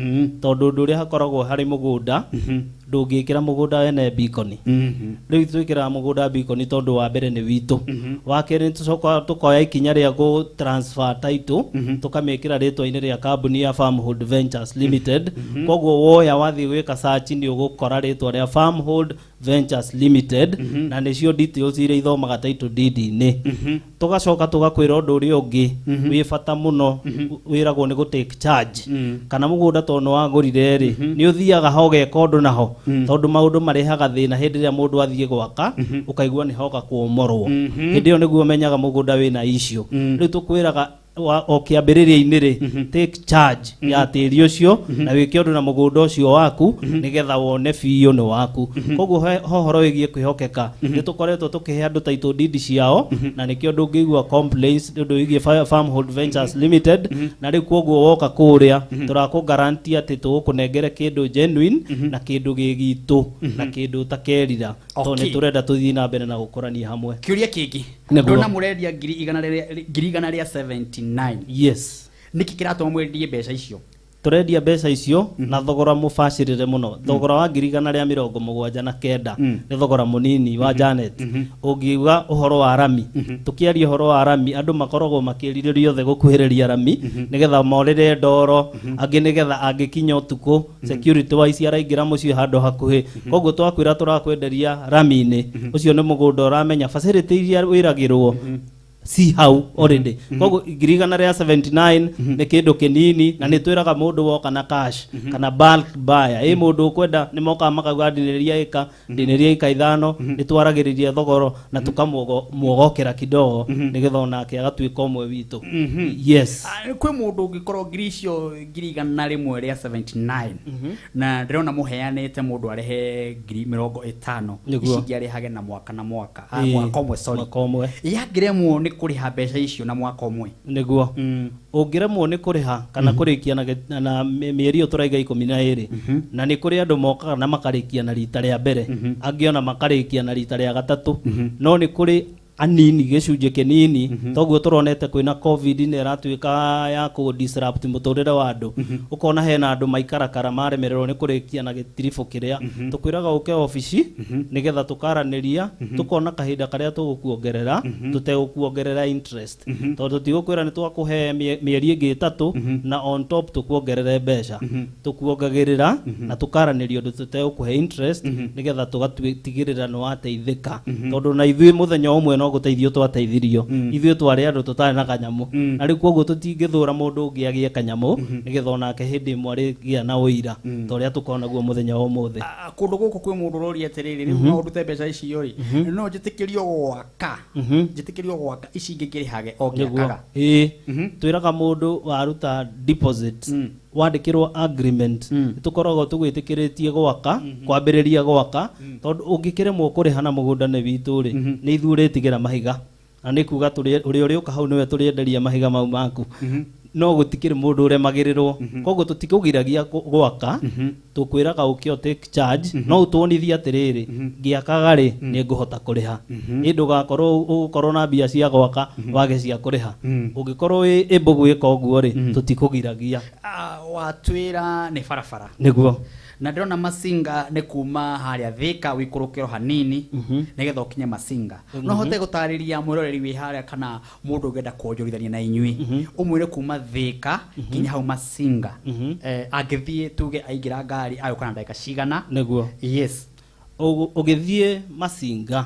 tondũ ũndũ ũrĩa hakoragwo harĩ mũgũnda, ndũngĩkĩra mũgũnda wene bikoni. Rĩu twĩkĩraga mũgũnda bikoni tondũ wa mbere nĩ witũ, wa kerĩ tũcoka tũkoya ikinya rĩa gũ transfer title, tũkamĩkĩra rĩtwa-inĩ rĩa kambuni ya Farmhold Ventures Limited. Koguo woya wathiĩ gwĩka search nĩ ũgũkora rĩtwa rĩa Farmhold Ventures Limited, na nĩcio details iria ithomaga title deed-inĩ. Tũgacoka tũgakwĩra ũndũ ũrĩa ũngĩ wĩ bata mũno wĩragwo nĩ gũ take charge kana mũgũnda tondũ nĩ wagũrire rĩ, nĩ ũthiaga ho ũgeka ũndũ naho, tondũ maũndũ marehaga thĩna hĩndĩ ĩrĩa mũndũ athiĩ gwaka ũkaigua nĩ hoka kũomorwo. Hĩndĩ ĩyo nĩguo ũmenyaga mũgũnda wĩna issue. Rĩu tũkwĩraga o kĩambĩrĩria-inĩ rĩ, take charge ya tĩri ũcio na wĩke ũndũ na mũgũnda ũcio waku nĩgetha wone biũ nĩ waku. Koguo hohoro wĩgiĩ kwĩhokeka, nĩ tũkoretwo tũkĩhe andũ title deed ciao, na nĩkĩo ndũngĩigua complaints nĩ ũndũ wĩgiĩ Farmhold Ventures Limited. Na rĩu koguo woka kũrĩa tũrakũ guarantee atĩ tũgũkũnengere kĩndũ genuine na kĩndũ gĩ gitũ na kĩndũ ũtakerira, tondũ nĩ tũrenda tũthiĩ na mbere na gũkũrania hamwe. Kĩũria kĩngĩ. Nĩguo. Ndona mũrendia 179,000. Yes. Nĩkĩ kĩratũma mwendie mbeca icio? Tũrendia mbeca icio na thogora mũbacĩrĩre mũno. Thogora wa 179,000 nĩ thogora mũnini wa Janet. Ũngiuga ũhoro wa rami, tũkĩaria ũhoro wa rami, andũ makoragwo makĩrirĩria othe gũkuhĩrĩria rami nĩgetha morĩre ndoro, angĩ nĩgetha angĩkinya ũtukũ security wise araingĩra mũciĩ handũ hakuhĩ. Koguo twakwĩra tũrakwenderia rami-inĩ, ũcio nĩ mũgũnda ũramenya facility iria wĩragĩrwo si hau already. Koguo 179,000 nĩ kĩndũ kĩnini, na nĩ twĩraga mũndũ woka na cash kana bulk buyer, ĩ mũndũ ũkwenda nĩ mokaga makauga ndinĩria ĩka, ndinĩria ĩka 5, nĩ twaragĩrĩria thogoro na tũkamwogokera kidogo nĩgetha onake agatuĩka ũmwe witũ. Yes. Kwĩ mũndũ ũngĩkorwo ngiri icio 179,000 na ndĩrona mũheanĩte mũndũ arehe 50,000, ici ingĩ arĩhage na mwaka na mwaka, mwaka ũmwe, sorry. Mwaka ũmwe. Yangĩremwo nĩ kũrĩha mbeca icio na mwaka ũmwe? Nĩguo. Ũngĩremwo nĩ kũrĩha kana kũrĩkia na mĩeri ĩyo tũraiga 12, na nĩ kũrĩ andũ mokaga na makarĩkia na rita rĩa mbere, angĩ ona makarĩkia na rita rĩa gatatũ, no nĩ kũrĩ anini, gĩcunjĩ kĩnini. Toguo tũronete kwĩna COVID nĩ ĩratuĩka ya kũ disrupt mũtũrĩre wa andũ, ũkona hena andũ maikarakara maremererwo nĩ kũrĩkia na gĩtiribũ kĩrĩa tũkwĩraga ũke obici nĩgetha tũkaranĩria, tũkona kahinda karĩa tũgũkuongerera tũtegũkuongerera interest, tondũ tigũkwĩra nĩ twakũhe mĩeri ĩngĩ 3 na on top tũkuongerere mbeca. Tũkuongagĩrĩra na tũkaranĩria ũndũ tũtegũkũhe interest nĩgetha tũgatigĩrĩra nĩ wateithĩka, tondũ na ithuĩ mũthenya ũmwe no gũteithio twateithirio. Ithuĩ twarĩ andũ tũtarĩ na kanyamũ, na rĩu koguo tũtingĩthũra mũndũ ũngĩ agĩe kanyamũ nĩgetha onake hĩndĩ ĩmwe arĩgĩa na ũira ta ũrĩa tũkoragwo naguo mũthenya wa ũmũthĩ. Kũndũ gũkũ kwĩ mũndũ ũroria atĩrĩrĩ, rĩu no ndute mbeca icio rĩ, no njĩtĩkĩrio gwaka, njĩtĩkĩrio gwaka ici ingĩ ngĩrĩhage o ngĩakaga? Ĩĩ, twĩraga mũndũ waruta deposit, wandĩkĩrwo agreement, tũkoragwo tũgwĩtĩkĩrĩtie gwaka, kwambĩrĩria gwaka, tondũ ũngĩkĩremwo kũrĩha na mũgũnda nĩ witũ rĩ, nĩ ithuĩ ũrĩtigĩra mahiga, na nĩ kuga ũrĩa ũrĩũka hau nĩwe tũrĩenderia mahiga mau maku, no gũtikĩrĩ mũndũ ũremagĩrĩrwo. Koguo tũtikũgiragia gwaka, tũkwĩraga ũke ũ take charge, no ũtuonithie atĩrĩrĩ, ngĩakaga rĩ nĩ ngũhota kũrĩha, ĩ ndũgakorwo ũgũkorwo na mbia cia gwaka wage cia kũrĩha. Ũngĩkorwo wĩ able gwĩka ũguo rĩ, tũtikũgiragia. Watwĩra nĩ barabara. Nĩguo. Na ndĩrona Masinga nĩ kuma harĩa Thika wĩikũrũkĩro hanini nĩgetha ũkinye Masinga. No hote gũtarĩria mwĩroreri wĩ harĩa kana mũndũ ũngĩenda kuonjorithania na inyuĩ, ũmwĩre kuma Thika nginya hau Masinga, angĩthiĩ tuge aingĩra ngari agũka na ndagĩka cigana? Nĩguo. Yes. Ũgĩthiĩ Masinga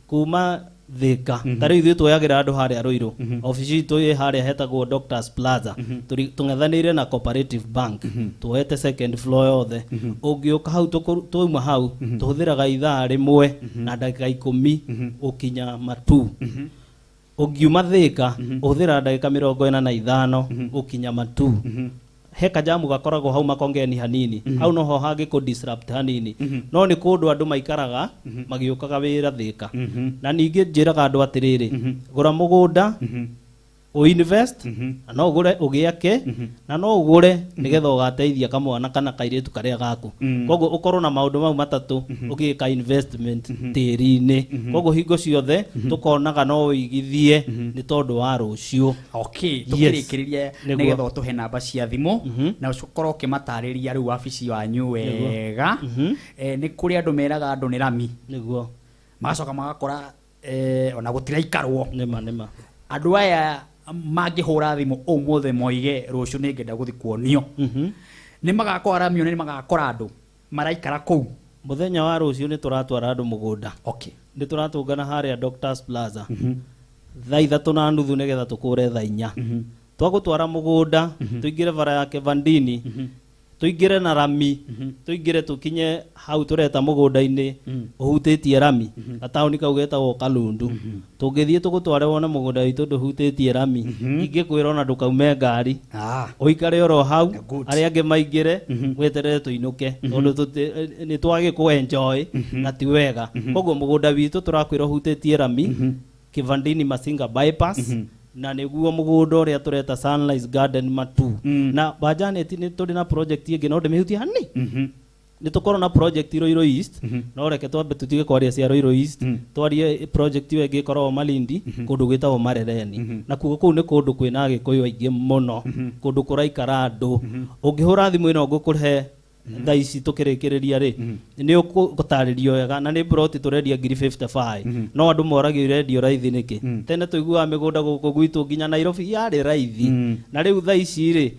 kuma Thika, ta rĩu ithuĩ tuoyagĩra andũ harĩa Rũirũ, obici itũ ĩ harĩa hetagwo Doctors Plaza, tũng'ethanĩire na Cooperative Bank, tuoete second floor yothe. Ũngĩũka hau, twauma hau tũhũthĩraga ithaa 1 na ndagĩka 10 gũkinya Matu. Ũngiuma Thika ũhũthĩraga ndagĩka 45 gũkinya Matu. He kajamu gakoragwo hau Makongeni hanini, hau noho hangĩkũ disrupt hanini, no nĩ kũndũ andũ maikaraga magĩũkaga wĩra Thika. Na ningĩ njĩraga andũ atĩrĩrĩ, gũra mũgũnda ũinvest, na no ũgũre ũgĩake, na no ũgũre nĩgetha ũgateithia kamwana kana kairĩtu karĩa gaku. Koguo ũkorwo na maũndũ mau matatũ ũgĩka investment tĩri-inĩ. Koguo hingo ciothe tũkonaga no ũigithie nĩ tondũ wa rũciũ. Okay, tukĩrĩkĩrĩria, nĩgetha ũtũhe namba cia thimũ na ũkorwo ũkĩmatarĩria rĩu wabici wanyu wega. Nĩ kũrĩ andũ meraga andũ nĩ rami. Nĩguo. Magacoka magakora ona gũtiraikarwo. Nĩma nĩma. Andũ aya mangĩhũra thimũ ũmũthĩ moige rũciũ nĩ ngenda gũthiĩ kuonio, nĩ magakora rami, nĩ magakora andũ maraikara kũu? Mũthenya wa rũciũ nĩ tũratwara andũ mũgũnda. Okay. Nĩ tũratũngana harĩa Doctors Plaza thaa 3:30 nĩgetha tũkũre thaa 4. Twagũtwara mũgũnda, tũingĩre bara ya Kĩbandini, tũingĩre na rami, tũingĩre tũkinye hau tũreta mũgũnda-inĩ ũhutĩtie rami, gataũni kau getagwo Kalundu. Tũngĩthiĩ tũgũtware wone mũgũnda witũ ndũhutĩtie rami, ingĩkwĩra ona ndũkaume ngari, ũikare oro hau, arĩa angĩ maingĩre, weterere tũinũke, tondũ nĩ twagĩkũ enjoy na ti wega. Koguo mũgũnda witũ tũrakwĩra ũhutĩtie rami, Kivandini Masinga bypass, na nĩguo mũgũnda ũrĩa tũreta Sunrise Garden Matu. Na Bajanet, nĩ tũrĩ na project ĩngĩ, no ndĩmĩhutie hanini. Nĩ tũkorwo na project Ruiru East, no reke twambe tũtige kwaria cia Ruiru East, twarie project ĩyo ĩngĩ ĩkoragwo Malindi, kũndũ gwĩtagwo Marereni. Na kuo kũu nĩ kũndũ kwĩna Agĩkũyũ aingĩ mũno, kũndũ kũraikara andũ. Ũngĩhũra thimũ ĩno ngũkũhe thaa ici tũkĩrĩkĩrĩria rĩ, nĩ ũgũtarĩrio wega, na nĩ plot tũrendia ngiri 55. No andũ moragio irendio raithi nĩkĩ? Tene tũiguaga mĩgũnda gũkũ gwitũ nginya Nairobi yarĩ raithi, na rĩu thaa ici rĩ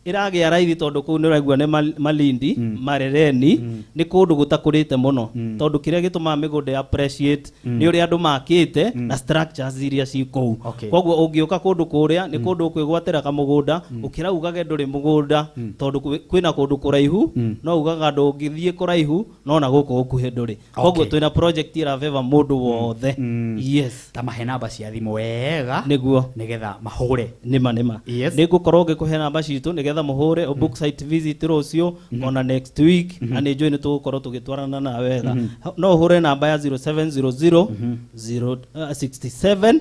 ĩragĩa raithi tondũ kũu nĩ ũraigua nĩ Malindi, Marereni, nĩ kũndũ gũtakũrĩte mũno, tondũ kĩrĩa gĩtũmaga mĩgũnda ya appreciate nĩ ũrĩa andũ makĩte na structures iria ci kũu. Koguo ũngĩũka kũndũ kũrĩa nĩ kũndũ ũkwĩgwatĩra kamũgũnda, ũkĩra ugage ndũrĩ mũgũnda, tondũ kwĩna kũndũ kũraihu, no ugaga ndũngĩthiĩ kũraihu, no na gũkũ gũkuhĩ ndũrĩ. Koguo twĩna project ĩraveva mũndũ wothe. Yes. Ta mahe namba cia thimũ wega. Nĩguo. Nĩgetha mahũre. Nĩma nĩma. Yes. Nĩ ngũkorwo ngĩkũhe namba citũ nĩgetha mũhũre, book site visit rũciũ ona next week, na nĩ njũĩ nĩ tũgũkorwo tũgĩtwarana na wega. No ũhũre namba ya 0700 0 67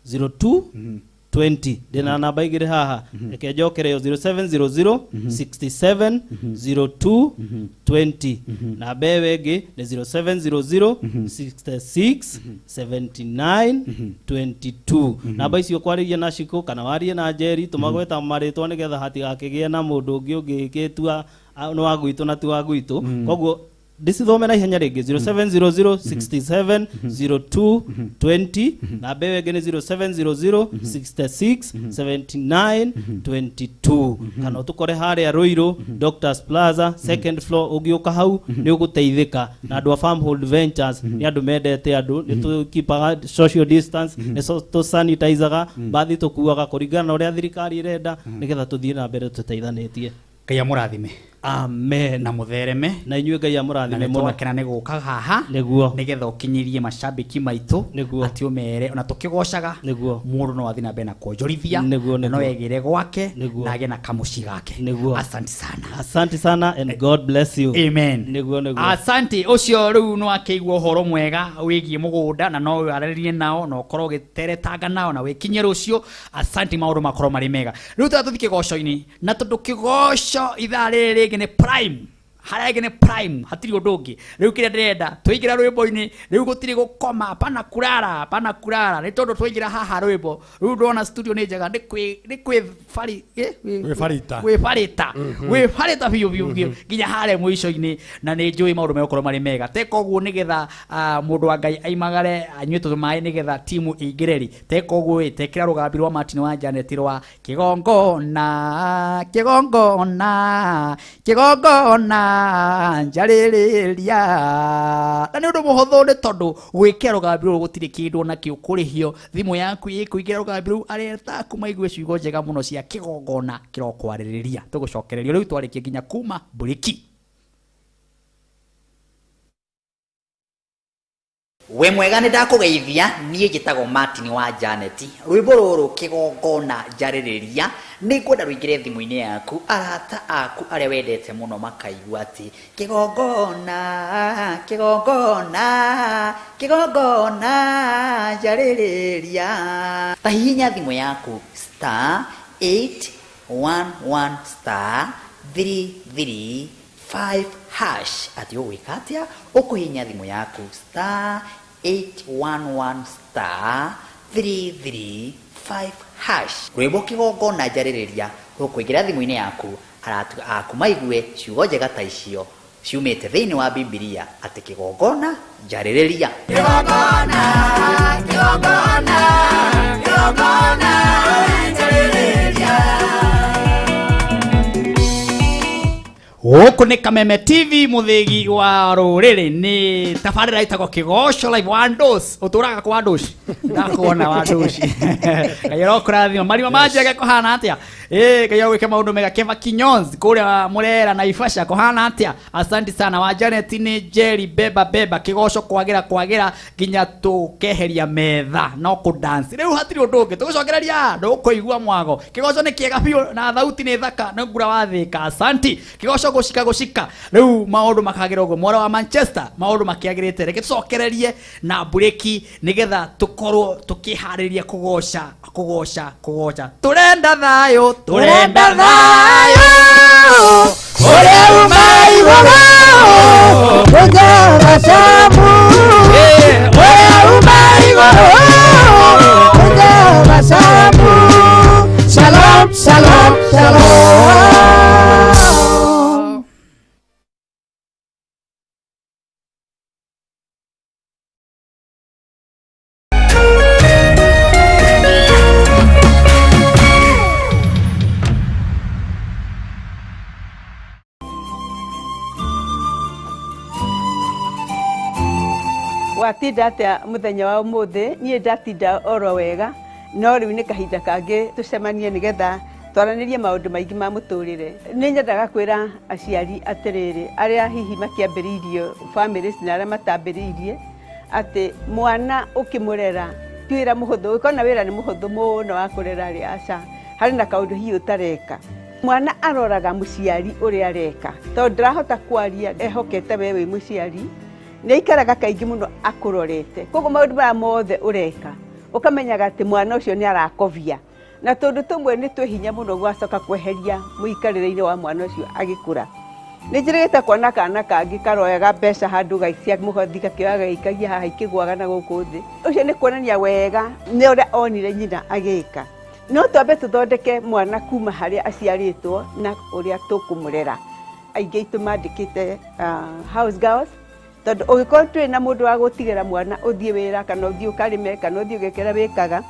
02 20. Ndĩna namba igĩrĩ haha, reke njokere yo, 0700 67 02 20. Namba ĩyo ĩngĩ nĩ 0700 66 79 22. Namba icio kwarĩria na Shiko kana warie na Njeri, tũmagweta marĩtwa nĩgetha hatigakĩgĩe na mũndũ ũngĩ ũngĩgĩtua nĩ wa gwitũ na ti wa gwitũ. Koguo ndicithome na ihenya rĩngĩ, 0700 67 02 20. Namba ĩyo ĩngĩ nĩ 0700 66 79 22. Kana ũtũkore harĩa Ruiru, Doctors Plaza, second floor. Ũngĩũka hau nĩ ũgũteithĩka. Na andũ a Farmhold Ventures nĩ andũ mendete andũ, nĩ tũkipaga social distance, nĩ tũsanitizaga bathi, tũkuaga kũringana na ũrĩa thirikari ĩrenda, nĩgetha tũthiĩ na mbere tũteithanĩtie. Ngai amũrathime. Amen. Na mũthereme. Na inyuĩ Ngai Na amũrathime nĩ mũno. twakena nĩ gũka haha Nĩguo. nĩgetha ũkinyĩrie macambĩki maitũ Nĩguo. atĩ ũmere ona tũkĩgocaga Nĩguo. mũndũ no athiĩ na mbere na kuonjorithia, Nĩguo, na no nĩguo. egĩre gwake Nĩguo. na agĩe na kamũciĩ gake. Nĩguo. Asante sana. Asante sana and God bless you. Amen. Nĩguo nĩguo. Asante. Ũcio rĩu nĩ wakĩigua ũhoro mwega wĩgiĩ mũgũnda, na no warĩrĩrie nao na ũkorwo ũgĩteretanga nao na wĩkinye rũciũ. Asante, maũndũ makorwo marĩ mega. Rĩu tũra tũthiĩ kĩgoco-inĩ, na tondũ kĩgoco ithaa rĩrĩ rĩngĩ nĩ prime. Harĩa ĩngĩ nĩ prime, hatirĩ ũndũ ũngĩ. Rĩu kĩrĩa ndĩrenda tũingĩra rwĩmbo-inĩ rĩu gũtirĩ gũkoma, hapana kurara, hapana kurara, nĩ tondũ twaingĩra haha rwĩmbo rĩu ndona studio nĩ njega, nĩ kwĩ Kwĩbarita. Kwĩbarita. Kwĩbarita biũ biũ biũ nginya harĩa mũico-inĩ, na nĩ njũĩ maũndũ megũkorwo marĩ mega. Teka ũguo nĩgetha mũndũ wa Ngai aimagare anyue tũmaĩ nĩgetha timu ĩingĩre rĩ. Teka ũguo ĩ, tekĩra rũgambi rwa Martin wa Janet rwa kĩgongona, kĩgongona, kĩgongona njarĩrĩria. Na nĩ ũndũ mũhũthũ nĩ tondũ gwĩkĩra rũgambi rũrũ gũtirĩ kĩndũ ona kĩ ũkũrĩhio. Thimũ yaku ĩkũingĩra rũgambi rũu, arĩa aku maigue ciugo njega mũno cia kĩgongona kĩrokwarĩrĩria. Tũgũcokererio rĩu twarĩkia nginya kuma mburiki. We mwega nĩ ndakũgeithia, niĩ njĩtagwo Martin wa Janet. Rwĩmbo rũrũ kĩgongona njarĩrĩria nĩ ngwenda rũingĩre thimũ-inĩ yaku, arata aku arĩa wendete mũno makaigua atĩ kĩgongona, kĩgongona, kĩgongona njarĩrĩria. Ta hihinya thimũ yaku star 811 star 335 hash. Atĩ ũgwĩka atĩa? Ũkũhihinya thimũ yaku star 811 star 335 hash. Rwĩmbo kĩgongona njarĩrĩria rũkũingĩra thimũ-inĩ yaku, arata aku maigue ciugo njega ta icio ciumĩte thĩinĩ wa Bibilia atĩ kĩgongona njarĩrĩria. Kĩgongona, kĩgongona, kĩgongona njarĩrĩria. Gũkũ nĩ Kameme TV, mũthĩgi wa rũrĩrĩ, nĩ tabarĩra ĩtagwo Kĩgoco Live. Wandos, ũtũraga kwa Wandos? Ndakuona Wandos. Ngai arokũrathima. Marima ma Njege kũhana atĩa? Ngai agwĩke maũndũ mega. Keva Kinyonzi kũrĩa Mũrera na Ibasha kũhana atĩa? Asante sana. Wa Janet nĩ Jerry beba beba, kĩgoco kwagĩra kwagĩra nginya tũkeheria metha no kũ dance. Rĩu hatirĩ ũndũ ũngĩ tũgũcokereria, ndũkũigua mwago. Kĩgoco nĩ kĩega biũ na thauti nĩ thaka, nĩ ngura wathĩka. Asanti. Kĩgoco gũcika gũcika, rĩu maũndũ makagĩra ũguo. Mwara wa Manchester maũndũ makĩagĩrĩte. Reke tũcokererie na mburĩki nĩgetha tũkorwo tũkĩharĩria kũgoca, kũgoca, kũgoca. Tũrenda thayũ, tũrenda thayũ ũrĩa uma igũrũ, Ũjagacamu ũrĩa uma igũrũ, ũjagacamu. Shalom, shalom, shalom. Watinda atia muthenya wa umuthi? Niĩ ndatinda oro wega, no rĩu nĩ kahinda kangĩ tũcemanie nĩgetha twaranĩrie maũndũ maingĩ ma mũtũrĩre. Nĩ nyendaga kwĩra aciari atĩrĩrĩ, arĩa hihi makĩambĩrĩirie families na arĩa matambĩrĩirie, atĩ mwana ũkĩmũrera ti wĩra mũhũthũ. Ũkona wĩra nĩ mũhũthũ mũno wa kũrera rĩ, aca, harĩ na kaũndũ hihi ũtareka. Mwana aroraga mũciari ũrĩa areka, tondũ ndarahota kwaria ehokete we wĩ mũciari, nĩ aikaraga kaingĩ mũno akũrorete. Koguo maũndũ maya mothe ũreka ũkamenyaga atĩ mwana ũcio nĩ arakovia, na tũndũ tũmwe nĩ twĩ hinya mũno gwacoka kweheria mũikarĩre-inĩ wa mwana ũcio agĩkũra. Nĩ njĩrĩgĩte kuona kana kangĩ karoyaga mbeca handũ cia mũhothi, gakĩoya gagĩikagia haha ikĩgũaga na gũkũ thĩ. Ũcio nĩ kuonania wega nĩ ũrĩa onire nyina agĩka. No twambe tũthondeke mwana kuma harĩa aciarĩtwo na ũrĩa tũkũmũrera. Aingĩ aitũ mandĩkĩte house girls, tondũ ũngĩkorwo ndũrĩ na mũndũ wa gũtigĩra mwana ũthiĩ wĩra kana ũthiĩ ũkarĩme kana ũthiĩ ũgeke ũrĩa wĩkaga,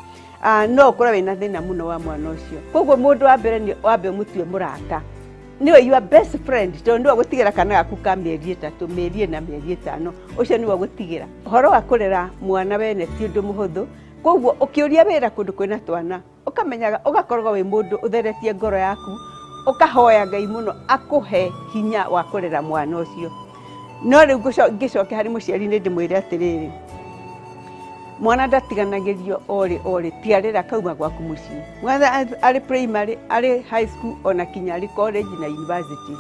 no ũkorwo wĩna thĩna mũno wa mwana ũcio. Koguo mũndũ wa mbere nĩ wambe ũmũtue mũrata, nĩwe your best friend, tondũ nĩwe ũgũtigĩra kana gaku ka mĩeri 3, mĩeri 4, mĩeri 5, ũcio nĩwe ũgũtigĩra. Ũhoro wa kũrera mwana wene ti ũndũ mũhũthũ, koguo ũkĩũria wĩra kũndũ kwĩna twana, ũkamenyaga ũgakorwo wĩ mũndũ ũtheretie ngoro yaku, ũkahoya Ngai mũno akũhe hinya wa kũrera mwana ũcio. No rĩu ngĩcoke harĩ mũciari nĩ ndĩmwĩre atĩrĩrĩ, mwana ndatiganagĩrio orĩ orĩ, tiarĩra kauma gwaku mũciĩ. Mwana arĩ primary, arĩ high school, ona kinya arĩ college na universities.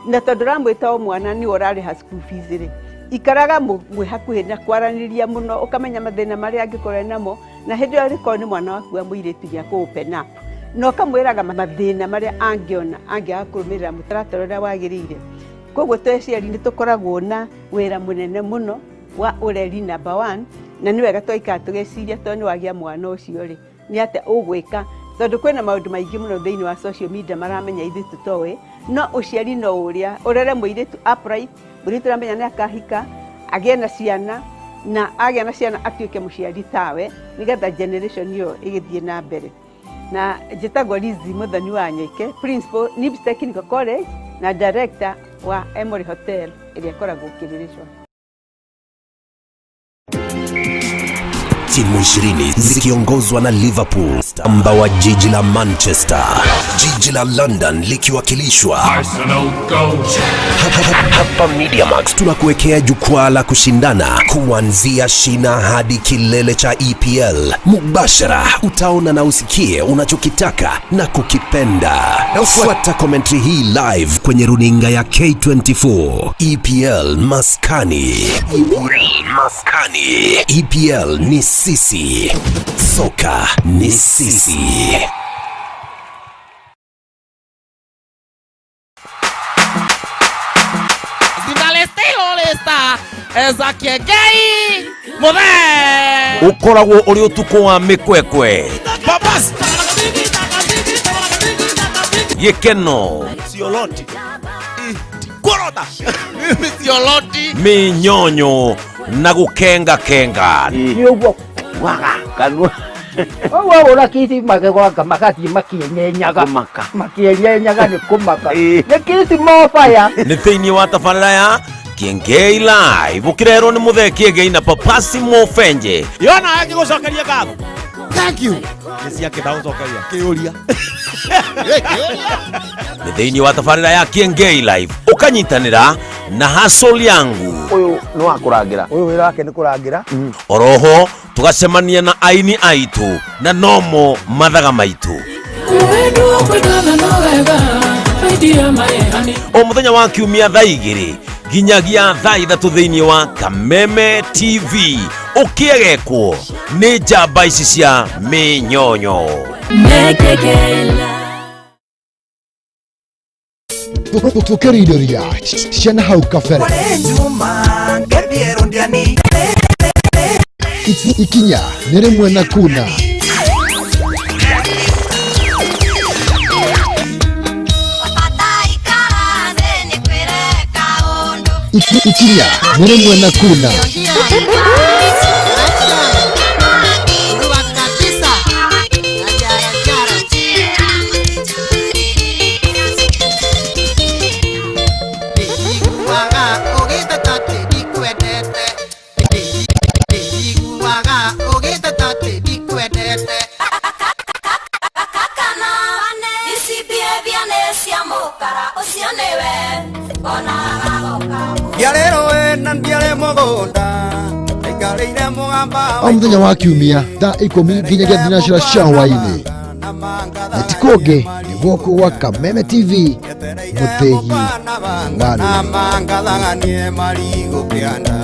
Na tondũ ũramwĩta o mwana nĩwe ũrarĩha school fees rĩ, ikaraga mwĩ hakuhĩ na kwaranĩria mũno, ũkamenya mathĩna marĩa angĩkorwo enamo, na hĩndĩ ĩyo angĩkorwo nĩ mwana waku wa mũirĩtu nĩ akũ open up, na ũkamwĩraga mathĩna marĩa angĩona angĩaga kũrũmĩrĩra mũtaratara ũrĩa wagĩrĩire. Koguo twĩ aciari nĩ tũkoragwo na wĩra mũnene mũno wa ũreri number 1, na nĩ wega twaikara tũgeciria tondũ nĩ wagĩa mwana ũcio rĩ nĩ atĩa ũgwĩka, tondũ kwĩna maũndũ maingĩ mũno thĩinĩ wa social media maramenya ithuĩ tũtoĩ. No ũciari no ũrĩa ũrere mũirĩtu upright, mũirĩtu ũramenya nĩ akahika agĩe na ciana, na agĩa na ciana atuĩke mũciari tawe, nĩgetha generation ĩyo ĩgĩthiĩ na mbere. Na njĩtagwo Lizzy Muthoni wa Nyoike, principal NIBS Technical College na director wa Emory Hotel ĩrĩa ĩkoragwo Kĩrĩrĩcwa. Timu 20 zikiongozwa na Liverpool, amba wa jiji la Manchester, jiji la London likiwakilishwa Arsenal go. Hapa Mediamax tunakuwekea jukwaa la kushindana kuanzia shina hadi kilele cha EPL. Mubashara utaona na usikie unachokitaka na kukipenda. Fuata commentary hii live kwenye runinga ya K24. EPL maskani. EPL maskani. EPL ni sisi. Soka ni sisi. Ukoragwo uri utuku wa mikwekwe gikeno Sioloti Korota Sioloti minyonyo na gukenga kenga ni uguo waga kanua ũguo ũra kiti magegwaka magathiĩ makienyenyaga makienyenyaga nĩ kũmaka nĩ kiti mobaya. Nĩ thĩinĩ wa tabarĩra ya Kiengei Live ukirerwo nĩ Muthee Kiengei na Papasi Mofenje. Yona agĩgũcokeria ngatho. Thank you. Nĩ ciake ndagũcokeria kĩũria. Nĩ thĩinĩ wa tabarĩra ya Kiengei Live ũkanyitanĩra na Hustle yangu. Ũyũ nĩ wa kũrangĩra. Ũyũ wĩra wake nĩ kũrangĩra. Oroho tugacemania na aini aitu na nomo mathaga maitu. O muthenya wa kiumia thaa igĩrĩ nginyagia thaa ithatũ thĩinĩ wa Kameme TV ũkĩegekwo nĩ njamba ici cia mĩnyonyo. Tukĩrĩrĩria ciana hau kabere ikinya nĩ rĩmwe na kuna. Ikinya nĩ rĩmwe na kuna. O muthenya wa kiumia thaa 10 nginyagia thinacera cia hwaĩ-inĩ. Nĩ ti kũngĩ nĩ gũkũ gwa Kameme TV mũthĩgi wa rũrĩrĩ.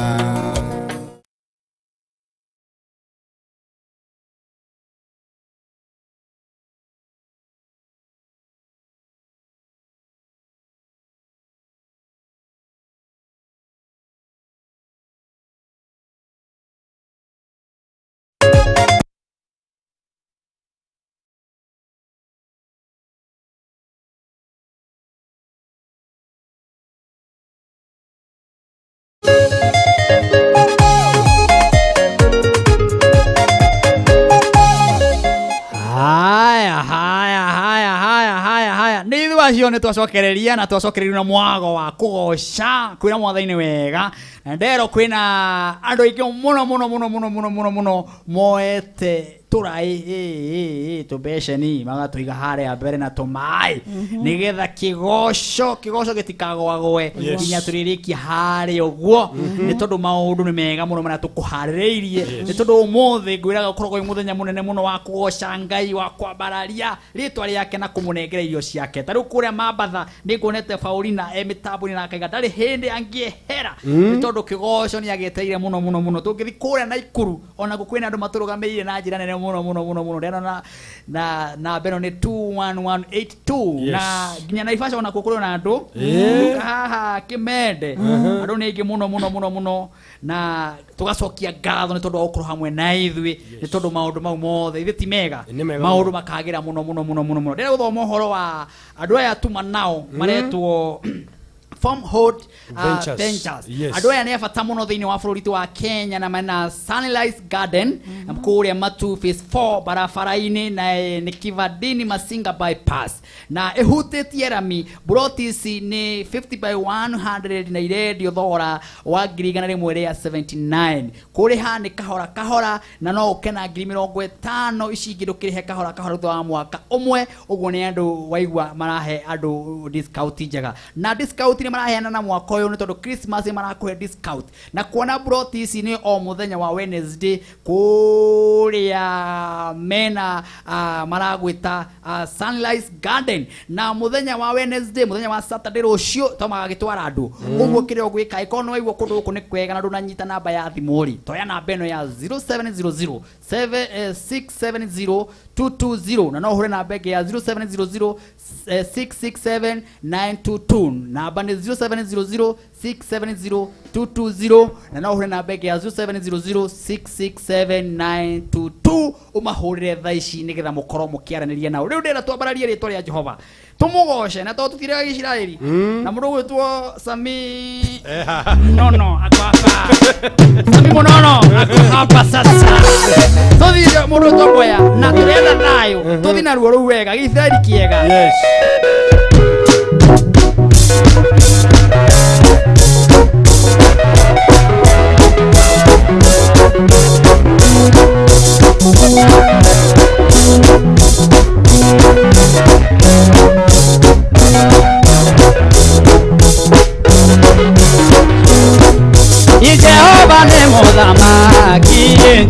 Acio nĩ twacokereria na twacokererio na mwago wa kũgoca kwĩra mwathani wega na ndero kwĩna andũ aingĩ mũno mũno mũno mũno mũno mũno mũno moete tũrai tũbeceni magatũiga harĩa mbere na tũmaĩ nĩgetha kĩgoco kĩgoco gĩtikagwagwe nginya tũrĩrĩkie harĩa ũguo nĩ tondũ maũndũ nĩ mega mũno marĩa tũkũharĩrĩirie nĩ tondũ ũmũthĩ ngwĩraga ũkoragwo wĩ mũthenya mũnene mũno wa kũgoca Ngai wa kwambararia rĩtwa rĩake na kũmũnengera irio ciake. Ta rĩu kũrĩa Mambatha nĩ nguonete Paulina e mĩtambo-inĩ na akaiga ndarĩ hĩndĩ angĩehera nĩ tondũ kĩgoco nĩ agĩetereire mũno mũno mũno. Tũngĩthiĩ kũrĩa Naikuru onakuo kwĩna andũ matũrũgamĩrĩire na njĩra nene muno muno muno muno ndĩrona na na beno nĩ 21182. Yes. Na nginya Naivasha ona kuo kũrĩ na andũ. Haha Kimende andũ nĩ aingĩ muno muno muno muno, na tũgacokia ngatho nĩ tondũ wa gũkorwo hamwe na ithuĩ, nĩ tondũ maũndũ mau mothe ithuĩ ti mega, Nĩ mega maũndũ mũno. Makagĩra muno muno muno muno muno. Ndĩrenda gũthoma ũhoro wa andũ aya tuma nao maretwo Farmhold Ventures. Ventures. Yes. Andũ aya nĩ a bata mũno thĩinĩ wa bũrũri witũ wa Kenya, na mena Sunrise Garden kũrĩa Matu Phase 4 barabara-inĩ, na nĩ Kivandini Masinga bypass, na ĩhutĩtie rami. Buroti ici nĩ 50 by 100 na irendio thogora wa 179,000. Kũrĩha nĩ kahora kahora, na no ũke na 50,000, ici ingĩ ndũkĩrĩhe kahora kahora thutha wa mwaka ũmwe. Ũguo nĩ andũ waigua marahe andũ discount njega, na discount nĩ maraheana na mwaka ũyũ nĩ tondũ Christmas nĩ marakũhe discount. Na kuona buroti ici nĩ o mũthenya wa Wednesday kũrĩa mena maragwĩta Sunrise Garden, na mũthenya wa Wednesday, mũthenya wa Saturday rũciũ to magagĩtwara andũ. Ũguo kĩrĩa ũgwĩka, ĩkorwo nĩ waigua kũndũ gũkũ nĩ kwega na ndũnanyita namba ya thimũ rĩ, toya namba ĩno ya 0700 670 220, na no ũhũre namba ĩngĩ ya 0700 667 922. Namba nĩ 0700 670 220, na no ũhũre namba ĩngĩ ya 0700 667 922. Ũmahũrĩre thaa ici nĩgetha mũkorwo mũkĩaranĩria nao. Rĩu ndĩrenda twambararie rĩtwa rĩa Jehova, tũmũgoce, na tondũ tũtirega Gĩciraĩri na mũndũ ũgwĩtwo Sami Nono ako hapa. Sami Munono ako hapa. Sasa tũthiĩ mũndũ ũgwĩtwo Mboya, na tũrenda thayũ, tũthiĩ na ruo rũu wega, Gĩciraĩri kĩega. Yes. Jehova nĩ mũthamaki.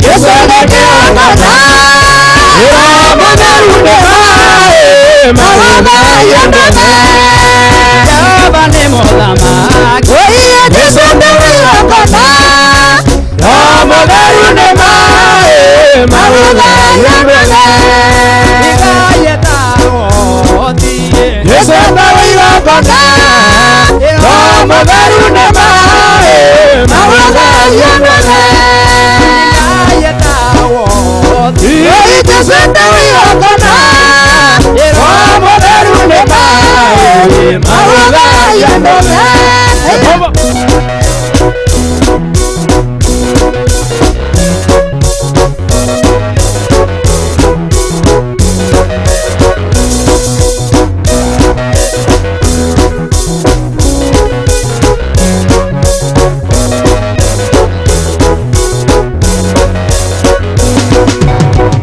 Jesũ nĩ kĩhonana. Roho Mũtheru nĩ maĩ, maũtharia ndũme. Jehova nĩ mũthamaki. Oiye Jesũ nĩ wĩhokana. Roho Mũtheru nĩ maĩ, maũtharia ndũme. Jesũ nĩ wĩhokana. Roho Mũtheru nĩ maĩ, maũtharia ndũme. Oiye Jesũ nĩ wĩhokana. Roho Mũtheru nĩ maĩ, maũtharia ndũme.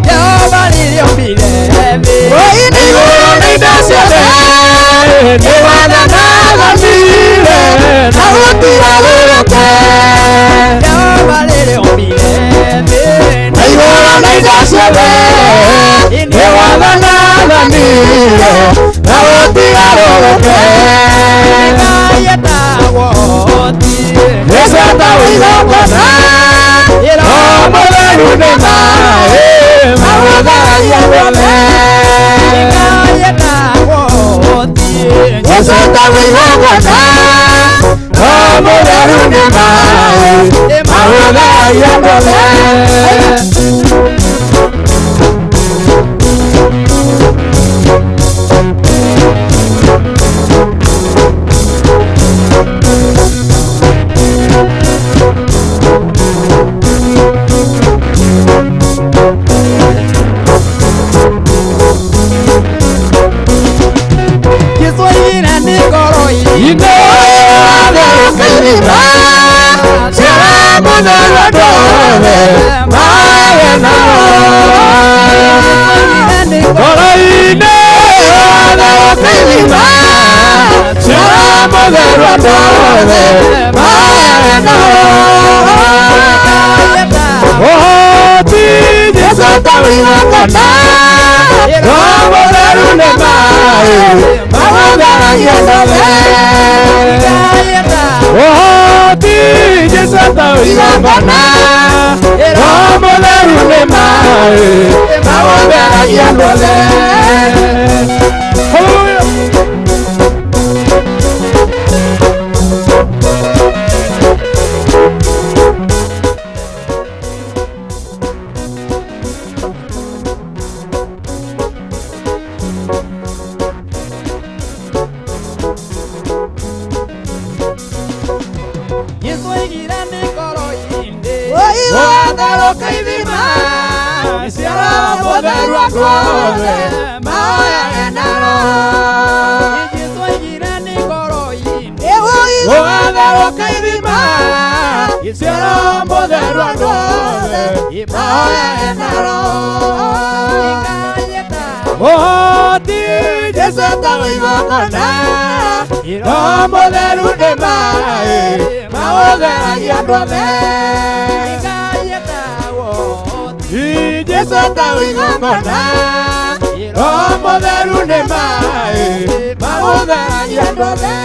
Jehova nĩrĩombire thĩ. Oi nĩ igũrũ na indo ciothe, nĩ wathanaganire na gũtirarũrũke. Jehova nĩrĩombire thĩ. Na igũrũ na indo ciothe, nĩ wathanaganire na gũtirarũrũke. Ngai etagwo Hoti. Jesũ etagwo igongona, Roho Mũtheru nĩ maĩ, maũtharia ndũme. Ngai etagwo Hoti. Jesũ etagwo igongona, Roho Mũtheru nĩ maĩ, maũtharia ndũme. Kiswahili nĩ ngoro Indo yatherũkĩirima, ciara mũtheru andũ othe mawe nao. Ngoro-inĩ yatherũkĩirima, ciara mũtheru andũ othe mawe nao. Ũhoti Jesũ etagwo igongona, Roho Mũtheru nĩ maĩ, maũtheragia ndũme. Ũhoti Jesũ etagwo igongona, Roho Mũtheru nĩ maĩ, Maũtheragia andũ othe.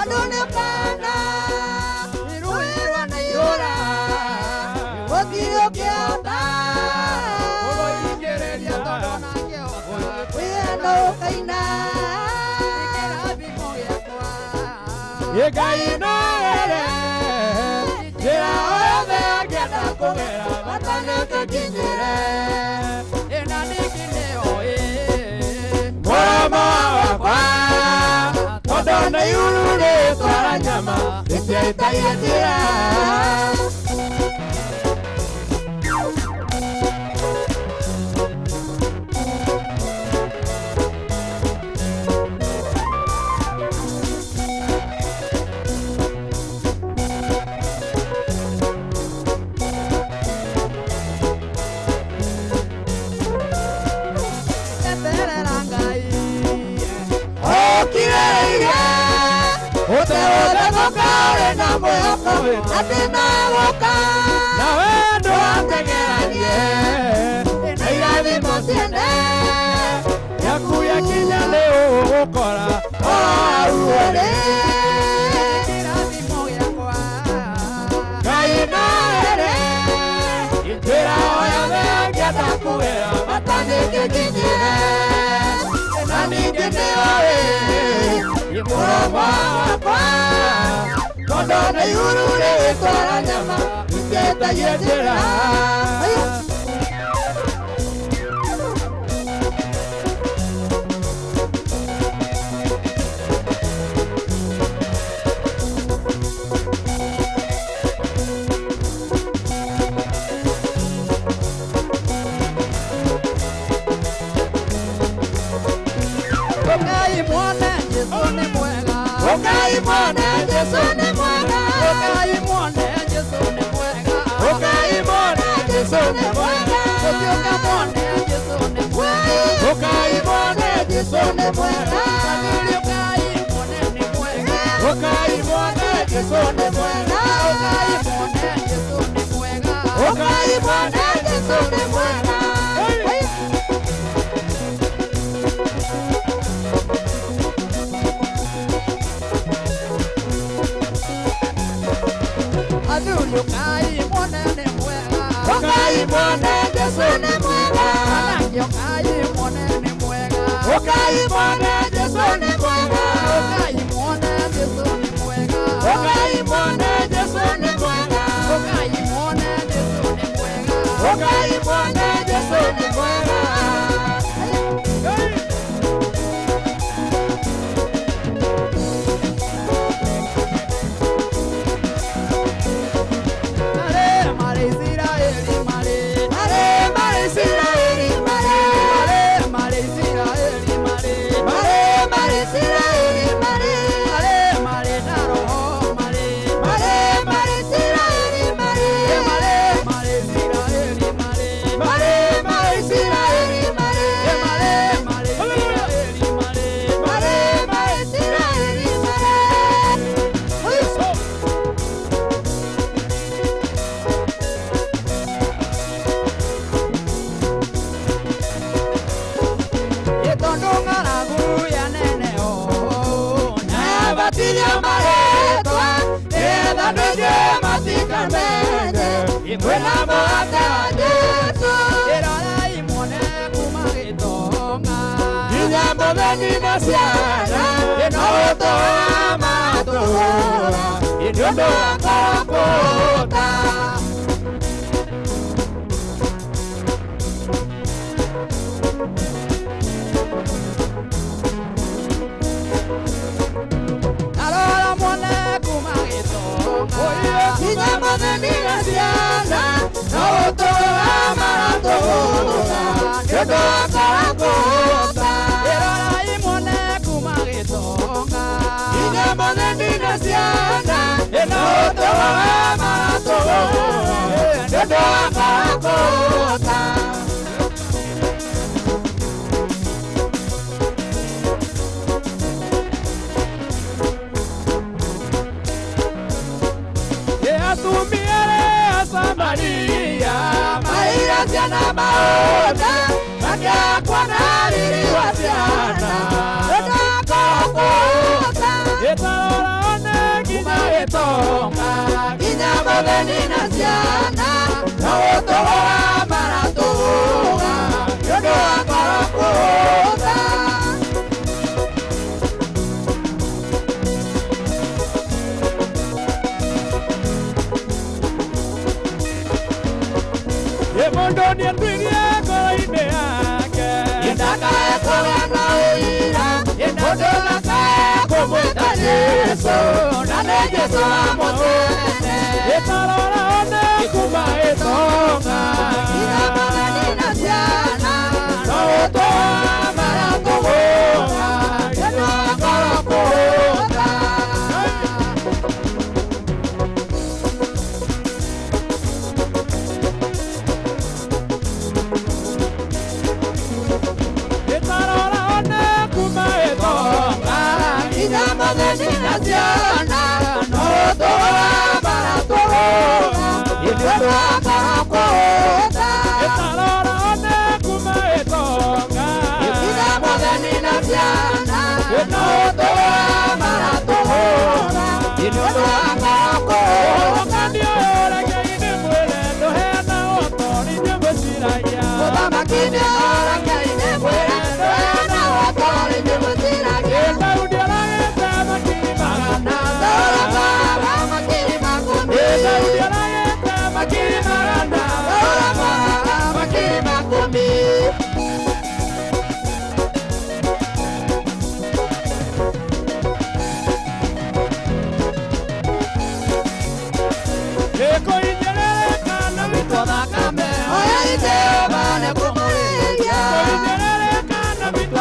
Hallelujah. wakwa Tondo na yurure twara nyama Itetagia njĩra Ukai mwone Jesu ni mwega Ukai mwone Jesu ni mwega Ukai mwone Jesu ni mwega Ukai mwone Jesu ni mwega Ukiuka mwone Jesu ni mwega Ukai mwone Jesu ni mwega Ukai mwone ni mwega Ukai mwone Jesu ni mwega Ukai mwone Jesu ni mwega Ukai mwone Jesu ni mwega Athuri ukai mwone ni mwega Ukai mwone Jesu ni mwega Anake ukai mwone ni mwega Ukai mwone Jesu ni mwega Ukai mwone Jesu ni mwega Ukai mwone Jesu ni mwega Ukai mwone Jesu ni mwega Ukai mwone Jesu ni mwega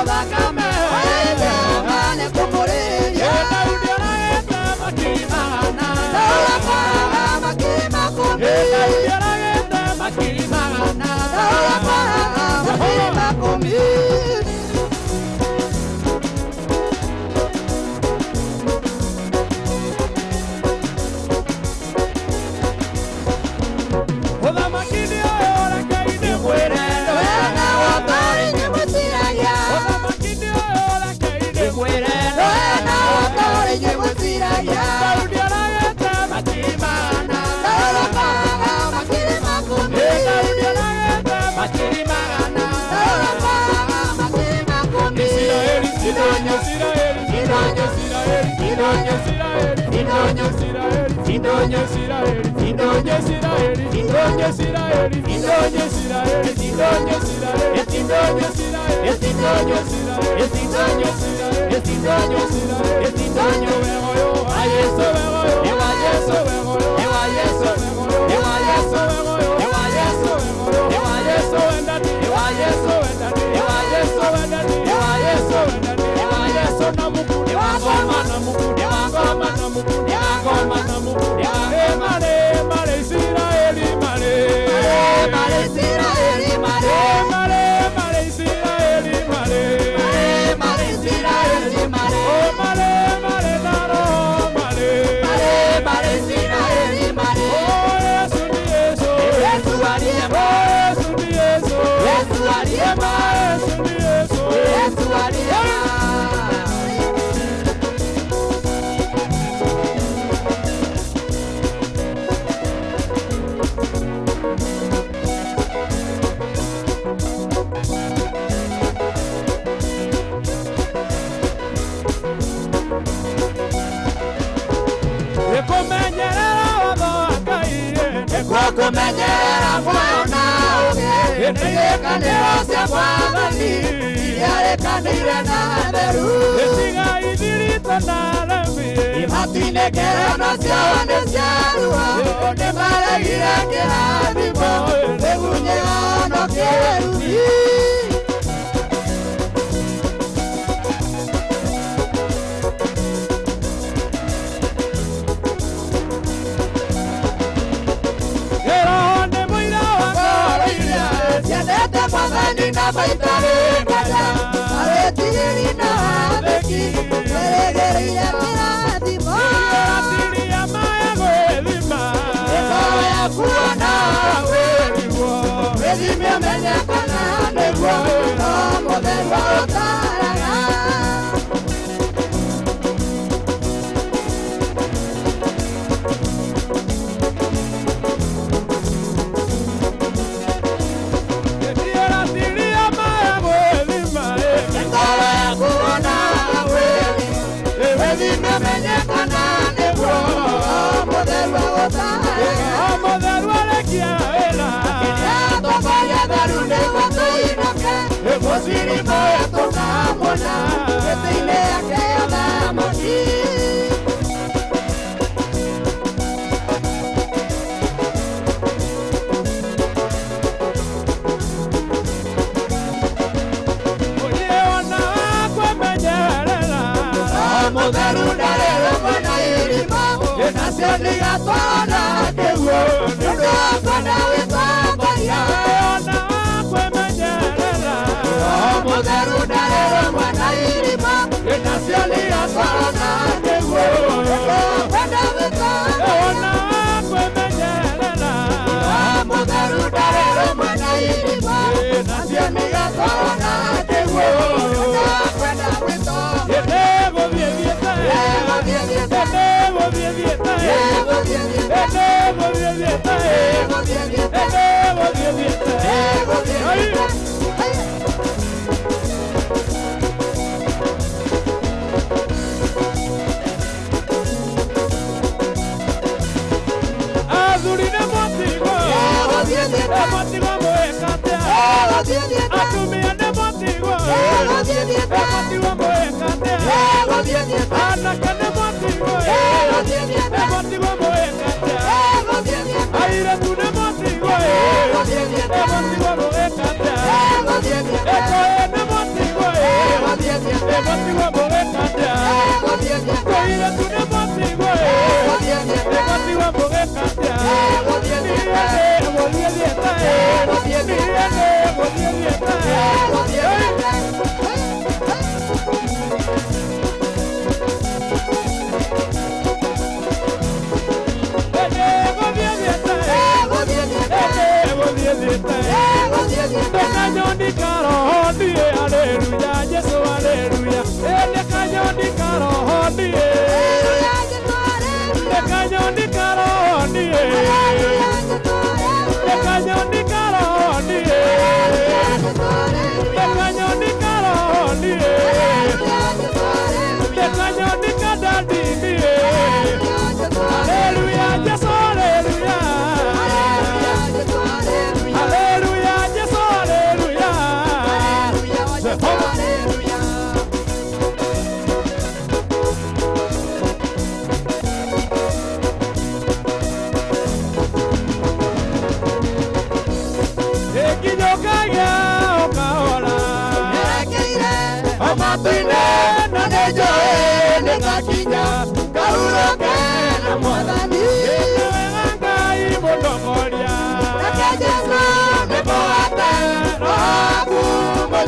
thakame Jehova nĩkũmũrĩria Daudi oragĩte makiri magana Daudi makiri makũmi Daudi oragĩte makiri magana Daudi makiri makũmi.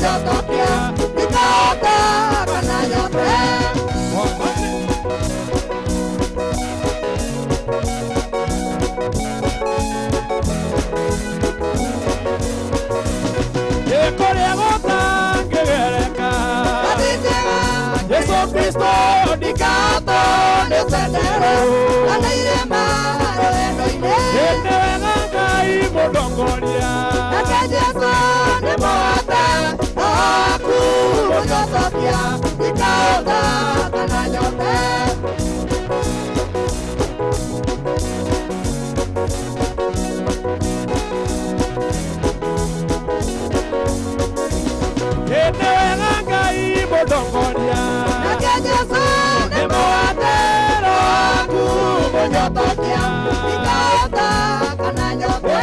mũnyotokia ndikahota kana nyote. Jesu Kristo ndikahota nĩ tendero kana irĩma rũgendo-inĩ. Nĩ wega Ngai mũndongoria Nake Jesu nĩ mũhote waku mũnyotokia ndikahota kana nyote. Nĩ wega Ngai mũndongoria Nake Jesu nĩ mũhote waku mũnyotokia ndikahota kana nyote.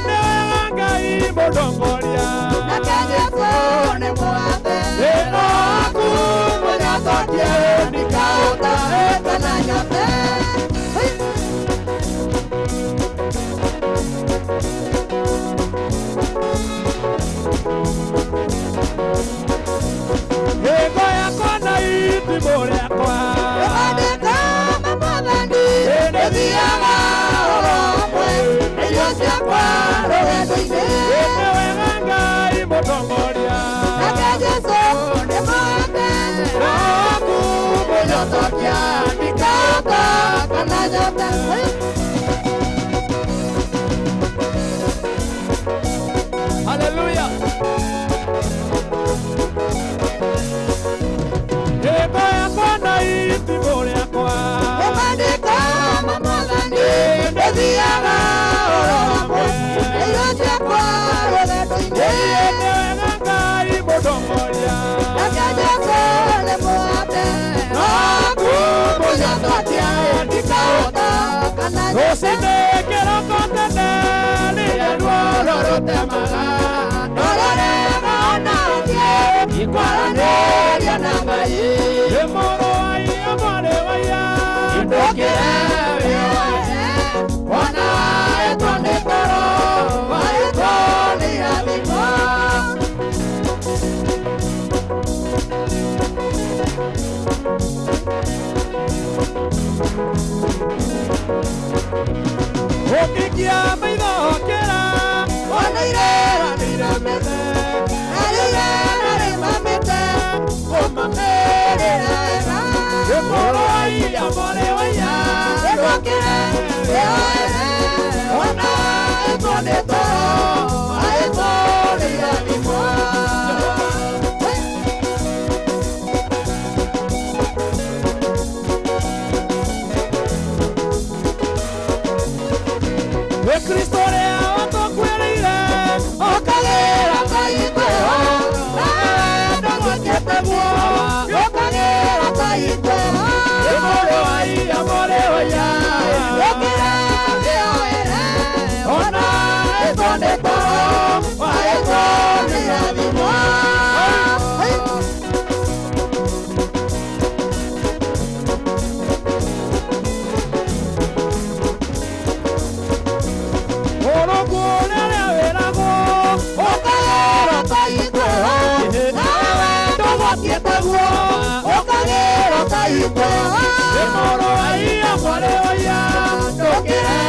Nĩ wega Ngai mũndongoria Nake Jesu nĩ mũhote waku mũnyotokia ndikahota kana nyote. Ngingo yakwa na itimũ rĩakwa Ĩthondeka mwathani nĩthiaga oro hamwe na irio ciakwa rũgendo-inĩ. Nĩ wega Ngai mũtongoria Nake Jesu nĩ mũhote waku mũnyotokia ndikahota kana nyote. Haleluya. Ngingo yakwa na itimũ rĩakwa Ĩthondeka mwathani nĩthiaga oro hamwe na irio ciakwa rũgendo-inĩ. Nĩ wega Ngai mũtongoria Nake Jesu nĩ mũhote waku mũnyotokia ndikahota kana nyote. Rũcinĩ kĩroko tene rĩrĩa ruoro rũtemaga Ndororega ona ũthiĩ kwaranĩria na Ngai. Nĩ mũrũ wa iya mwarĩ wa iya Ndũkĩre wĩyoere wona waĩtwo nĩ toro waĩtwo nĩ irathimo. Ũkĩikia maitho kĩra Wona irera nĩiremete na rĩrera rĩmamĩte kũmamĩrĩra wega. Nĩ mũrũ wa iya mwarĩ wa iya Ndũkĩre wĩyoere wona waĩtwo nĩ toro waĩtwo nĩ irathimo. Nĩ Kristo ũrĩa watũkuĩrĩire Ũkagĩra ta itweho nawe ndũgũkĩte guo. Ũkagĩra ta itweho Nĩ mũrũ wa iya mwarĩ wa iya Ndũkĩre wĩyoere wona waĩtwo nĩ toro waĩtwo nĩ irathimo. Ũrũngũ ũrĩa wĩragwo Ũkagĩra ta itweho nawe ndũgũkĩte guo. Ũkagĩra ta itweho Nĩ mũrũ wa iya mwarĩ wa iya Ndũkĩre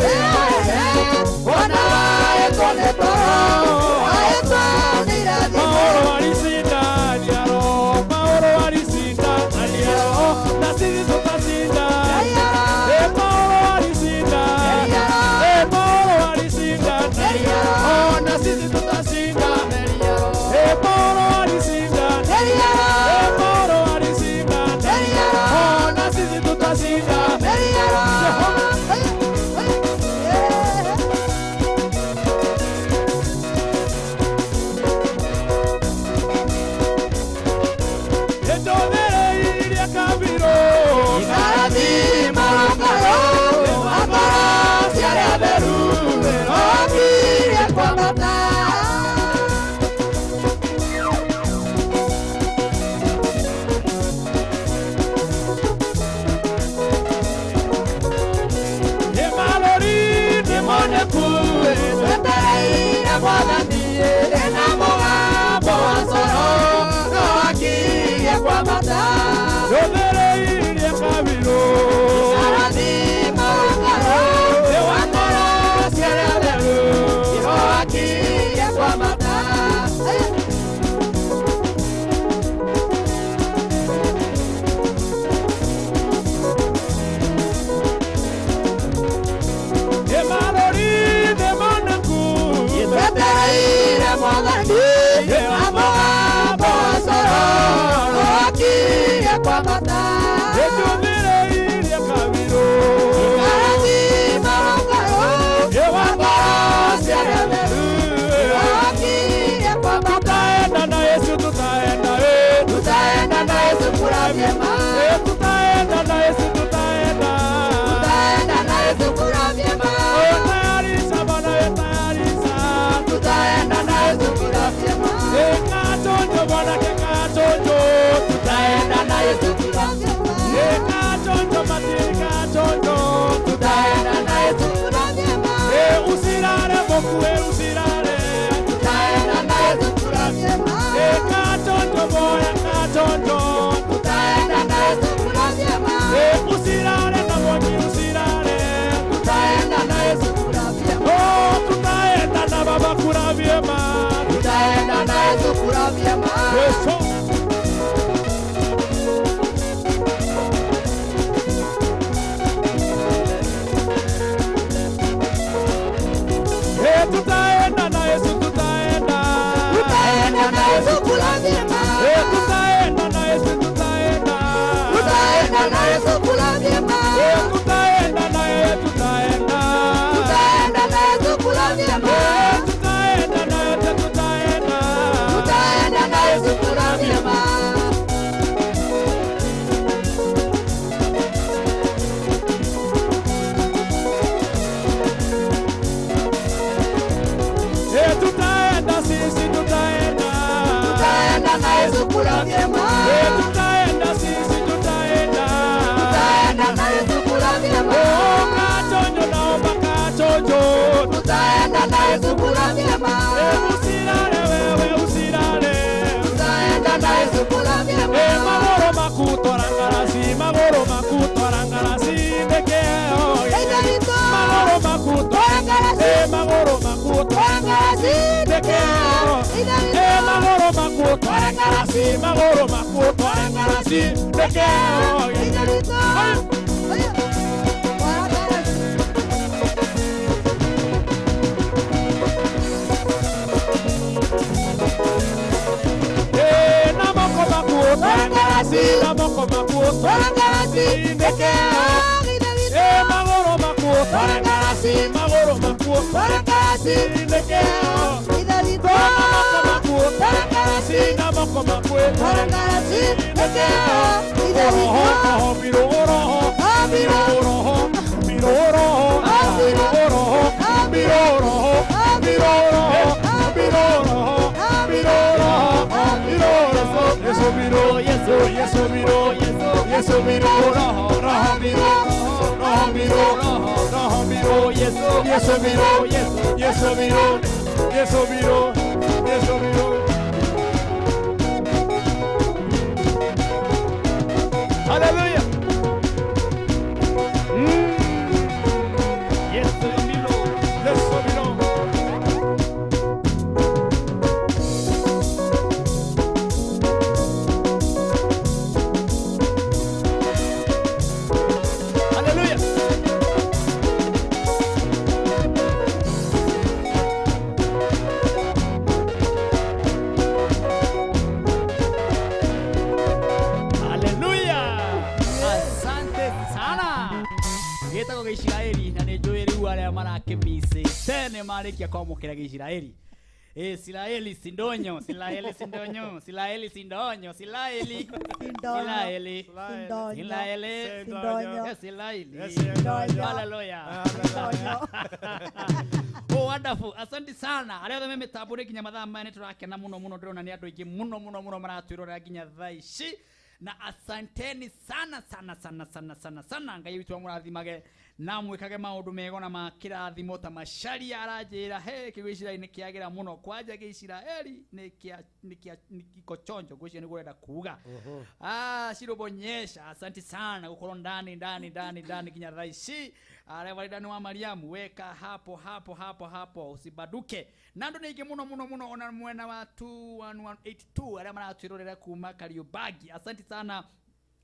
wĩyoere wona waĩtwo nĩ toro waĩtwo nĩ irathimo. Maũndũ alishinda Aliaro, Maũndũ alishinda Aliaro, na sisi tutashinda. Eh, Maũndũ alishinda, eh, Maũndũ alishinda Aliaro, na sisi tutashinda. Eh, Maũndũ alishinda, eh, Maũndũ alishinda Aliaro, na makuo tware ngarasi magũrũ makuo tware ngarasi nĩkĩo na moko makuo tware ngarasi na moko makuo tware ngarasi nĩkĩo magũrũ makuo tware ngarasi magũrũ makuo tware ngarasi nĩkĩo na moko makuo tware ngarasi nĩkĩo roho biro roho biro roho biro roho biro roho biro roho biro roho biro roho biro roho biro roho Yesu biro Yesu Yesu biro Yesu biro roho roho biro roho biro roho biro Yesu Yesu biro Yesu biro Yesu biro Yesu biro. Hallelujah. Yesu biro Yesu biro. Hallelujah. Hallelujah. Asante sana. Gĩtagwo Gĩisiraeli na nĩ njũĩ rĩu arĩa marakĩmicĩte nĩ marĩkia kwamũkĩra Gĩisiraeli. Israeli sindonyo, Israeli sindonyo, Israeli sindonyo, Israeli Israeli Israeli Sindonyo. Israeli. Sindonyo. Hallelujah. Oh wonderful. Asante sana. Arĩa othe me mĩtambo-inĩ nginya mathaa maya nĩ tũrakena mũno mũno ndĩrona nĩ andũ aingĩ mũno mũno mũno maratwĩrorera nginya thaa ici. Na asanteni sana sana sana sana sana sana. Ngai witũ amũrathimage na mwĩkage maũndũ mega na ma kĩrathimo ta Macharia aranjĩra he kĩu Gĩisiraeli nĩ kĩagĩra mũno kwanja Gĩisiraeli nĩ kĩa nĩ kĩa nĩ kiko chonjo ngwĩciria nĩguo ũrenda kuga. Shirobonyesha asante sana gukorwo ndani ndani ndani ndani nginya thaa ici. Reverend wa Mariamu weka hapo hapo hapo hapo usibaduke. Na andũ nĩ aingĩ mũno mũno mũno ona mwena wa 2182 arĩa maratwĩrorera kuma Kariũbangi. Asante sana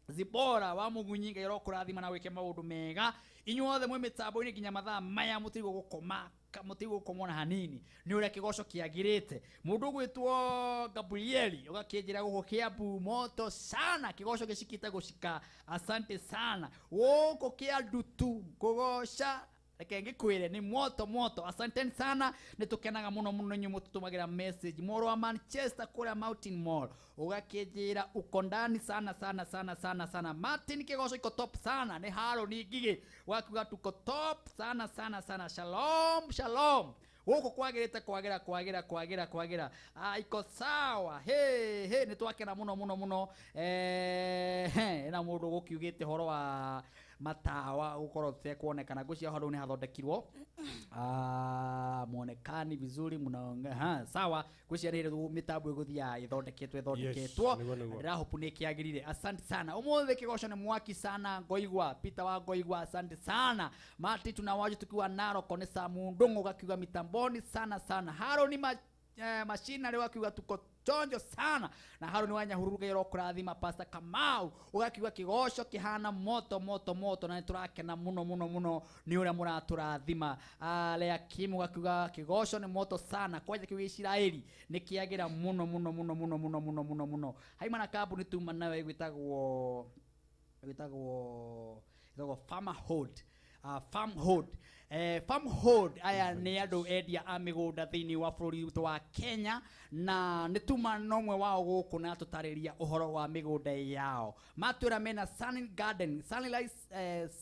Zibora wa Mugunyi Ngai arokũrathima na wĩke maũndũ mega. Inyuothe mwĩ mĩtambo-inĩ nginya mathaa maya mũtirigwo gũkoma mũtirigwo gũkoma ona hanini nĩ ũrĩa kĩgoco kĩagĩrĩte. Mũndũ ũgwĩtwo Gabrieli ũgakĩnjĩra gũkũ Kĩambu moto sana kĩgoco gĩcikĩte gũcika. Asante sana gũkũ Kĩandutu kũgoca reke ngĩkwĩre nĩ moto moto. Asanteni sana nĩ tũkenaga mũno mũno inyuĩ mũtũtũmagĩra message. Mũrũ wa Manchester kũrĩa Mountain Mall ũgakĩnjĩra uko ndani sana sana sana sana sana. Martin kĩgoco iko top sana. Nĩ Harũni Ngigĩ wakiuga tuko top sana sana sana. Shalom shalom. Gũkũ kwagĩrĩte kwagĩra kwagĩra kwagĩra kwagĩra. Iko sawa. He he nĩ twakena mũno mũno mũno. Na mũndũ gũkiugĩte horo wa matawa gukorwo tekuonekana ngwĩciria handũ nĩ hathondekirwo muonekani vizuri mnaongea sawa ngwĩciria nĩ mĩtambo ĩgũthiaga ĩthondeketwo ĩthondeketwo ndĩrahopu nĩ kĩagĩrire. Asante sana ũmũthĩ kĩgoco nĩ mwaki sana. Ngoigwa Peter wa Ngoigwa asante sana. Mati tunawaje tukiwa Narok nĩ Samu Ndung'u gakiuga mitamboni sana sana. Haroni mashina rĩu akiuga tuko chonjo sana. Na Haruni wa Nyahururu Ngai arokũrathima. Pastor Kamau ũgakiuga kĩgoco kĩhana moto moto moto na nĩtũrakena mũno mũno mũno nĩ ũrĩa mũratũrathima. Leakimu ũgakiuga kĩgoco nĩ moto sana kwanja kĩu Gĩisiraeli nĩ kĩagĩra mũno mũno mũno mũno mũno mũno mũno mũno. Haima na kambuni tuma nayo ĩgwĩtagwo ĩgwĩtagwo Farmerhood. Farmhood. Farmhood aya nĩ andũ endia a mĩgũnda thĩinĩ wa bũrũri witũ wa Kenya na nĩ tuma na ũmwe wao gũkũ na tũtarĩria ũhoro wa mĩgũnda yao. Matwĩra mena Sunny Garden,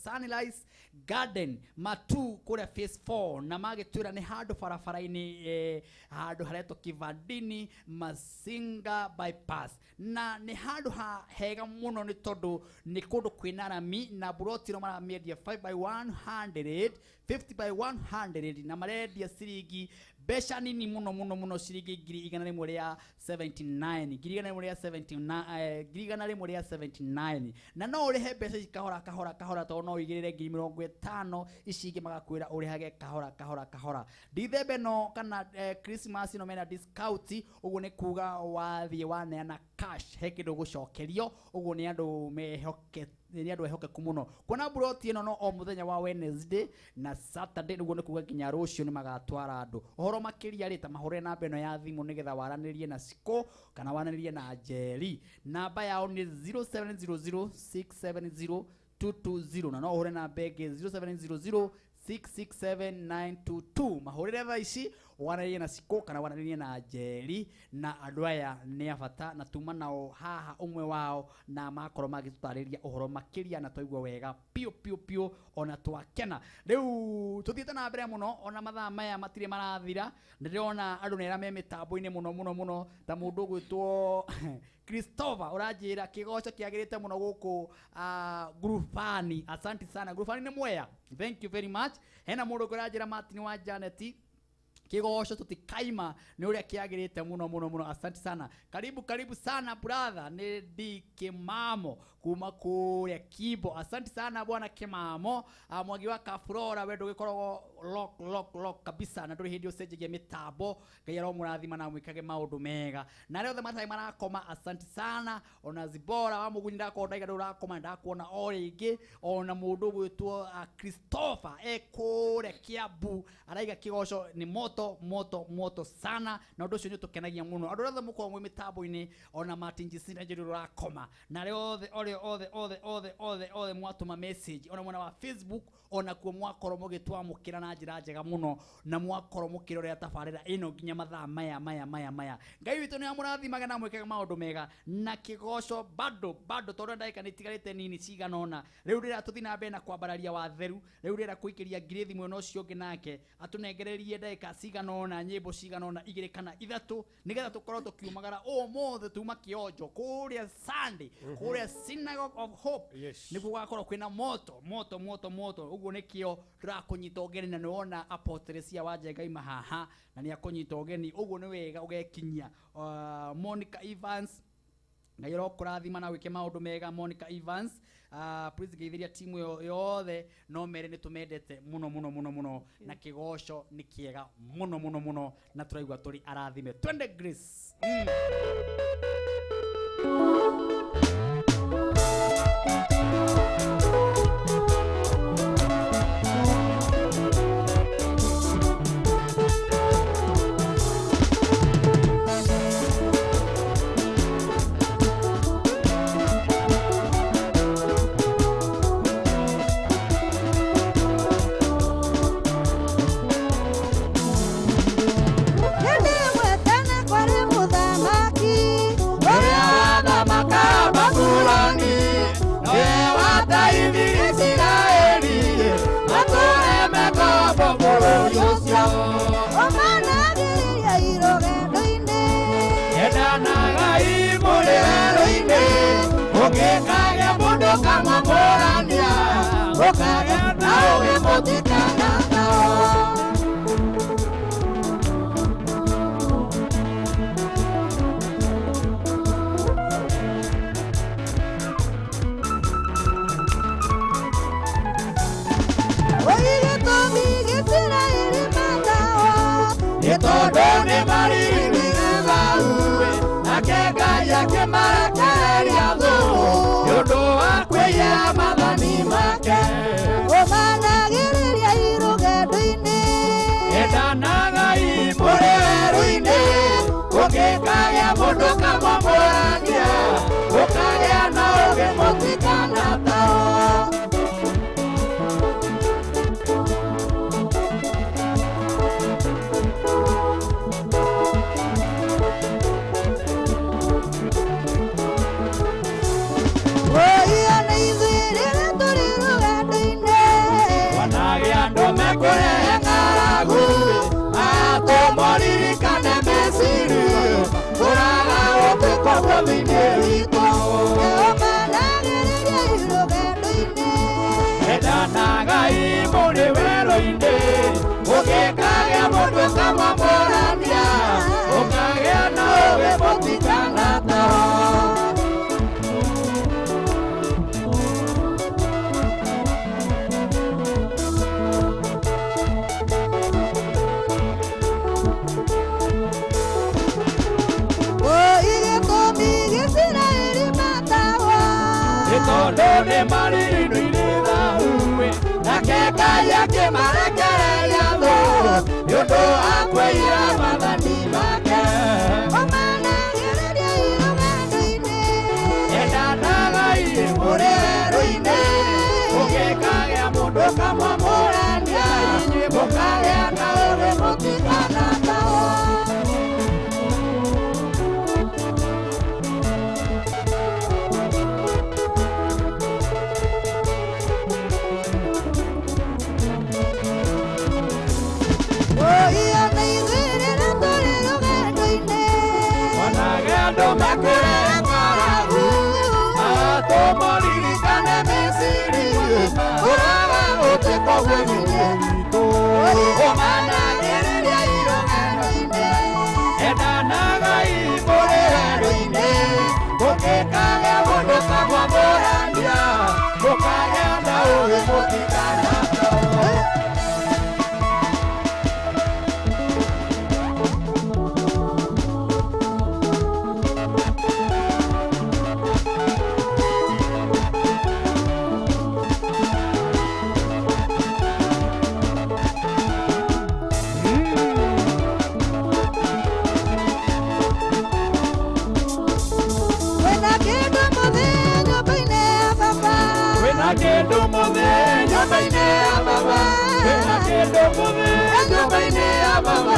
Sunrise Garden Matu kũrĩa phase 4 na magĩtwĩra nĩ handũ barabara-inĩ handũ haretwo Kivandini Masinga bypass na nĩ handũ hega mũno nĩ tondũ nĩ kũndũ kwĩna rami na buroti ĩno maramĩendia 5 by 150 50 by 100 na marendia ciringi mbeca nini muno muno muno, ciringi 179 179 179, na no urihe mbeca ici kahora kahora kahora, to no uigirire 50,000 ici ingĩ magakwĩra ũrĩhage kahora kahora kahora. Dithemba no kana Christmas no mena discount, ũguo nĩ kuga wathiĩ waneana cash he kĩndũ gũcokerio, ũguo nĩ andũ mehoke, nĩ andũ ehokeku mũno. Kuona buroti ĩno no o mũthenya wa Wednesday na Saturday, nĩguo nĩ kuga nginya rũciũ nĩ magatwara andũ. Ũhoro makĩria rĩ, ta mahũre namba ĩno ya thimũ nĩgetha waranĩrie na Siko kana waranĩrie na Njeri. Namba yao nĩ 0700 670 220, na no ũhũre namba ĩngĩ 0700 667 922. Mahũrĩre thaa ici waranĩrie na Siko kana waranĩrie na Njeri, na andũ aya nĩ a bata na tuma nao haha ũmwe wao na makorwo magĩtũtarĩria ũhoro makĩria, na twaigua wega piũ piũ piũ, ona twakena. Rĩu tũthiĩte na mbere mũno, ona mathaa maya matirĩ marathira, ndĩrona andũ nĩ arĩa me mĩtambo-inĩ mũno mũno mũno, ta mũndũ ũgwĩtwo Christopher ũranjĩra kĩgoco kĩagĩrĩte mũno gũkũ Gurufani. Asante sana Gurufani, nĩ mwea, thank you very much. Hena mũndũ ũngĩ ũranjĩra Martin wa Janet, kĩgoco tũtikaima nĩ ũrĩa kĩagĩrĩte mũno mũno mũno, asante sana. Karibu karibu sana brother, nĩ D Kimamo kuma kũrĩa Kimbo, asante sana bwana Kimamo. Mwangi wa Kafurora, we ndũgĩkoragwo lock lock lock kabisa, na ndũrĩ hĩndĩ ũcenjagia mĩtambo. Ngai aromũrathima na mwĩkage maũndũ mega, na arĩa othe matarĩ marakoma, asante sana. Ona Zibora wa Mũgunyi, ndakorwo ndaiga ndũrakoma, ndakuona o rĩngĩ. Ona mũndũ ũgwĩtwo Christopher e kũrĩa Kiambu araiga kĩgoco nĩ moto moto moto sana, na ũndũ ũcio nĩ ũtũkenagia mũno. Andũ othe mũkoragwo mwĩ mĩtambo-inĩ, ona Martin Jisinda njĩrĩ ũrakoma, na arĩa othe othe othe othe othe othe othe mwatũma message, ona mwena wa Facebook, ona kuo mwakorwo mũgĩtwamũkĩra na njĩra njega mũno, na mwakorwo mũkĩrorera tabarĩra ĩno nginya mathaa maya maya maya maya. Ngai witũ nĩ amũrathimaga na mwĩkage maũndũ mega, na kĩgoco bado bado, tondũ ndagĩka nĩ itigarĩte nini cigana ũna. Rĩu rĩrĩa tũthiĩ na mbere na kwambararia watheru, rĩu rĩrĩa kũikĩria ngirĩthi mwena ũcio ũngĩ, nake atũnengererie ndagĩka cigana ũna, nyĩmbo cigana ũna, igĩrĩ kana ithatũ, nĩgetha tũkorwo tũkiumagara ũmũthĩ tuma kĩonjo kũrĩa Sunday, kũrĩa Synagogue of Hope. Nĩguo gũgakorwo kwĩna moto moto moto moto. Ũguo nĩkĩo tũrakũnyita ũgeni, na nĩwona Apostle cia Wanjenga ima haha na nĩ akũnyita ũgeni, ũguo nĩ wega ũgekinyia. Monica Evans, Ngai ũrokũrathima na wĩke maũndũ mega. Monica Evans, please geithiria timu yothe, no mere nĩ tũmendete mũno mũno mũno mũno, na kĩgoco nĩ kĩega mũno mũno mũno, na tũraigua tũrĩ arathime. Twende Grace. Kũraga ũtũkũ Tondũ nĩ marĩ indo irĩ thahu nake Ngai akĩmarekereria thũ nĩ ũndũ wa kwĩira maathani make. Ũmanagĩrĩria irũgendo-inĩ. Endanagai mũrĩ werũ-inĩ ũngĩkagĩa mũndũ kamwamũrania inyuĩ mũkagĩa na ũũgĩ mũtikanatahwo. Ũiyo nĩ ithuĩ rĩrĩa tũrĩ rũgendo-inĩ. Onage andũ mekũrĩa ng'aragu atũmũririkane Misiri ũraga gũtuĩka ũguĩmi witũ. Ũmanagĩrĩria irũgendo-inĩ endanagai mũrĩ werũ-inĩ mũngĩkagĩa mũndũ kamwamũrania mũkagĩa na ũũgĩ mũtikanatahwo. Kwĩna kĩndũ mũthĩ nyũmba-inĩ ya baba. Kwĩna kĩndũ mũthĩ nyũmba-inĩ ya baba. Kwĩna kĩndũ mũthĩ nyũmba-inĩ ya baba.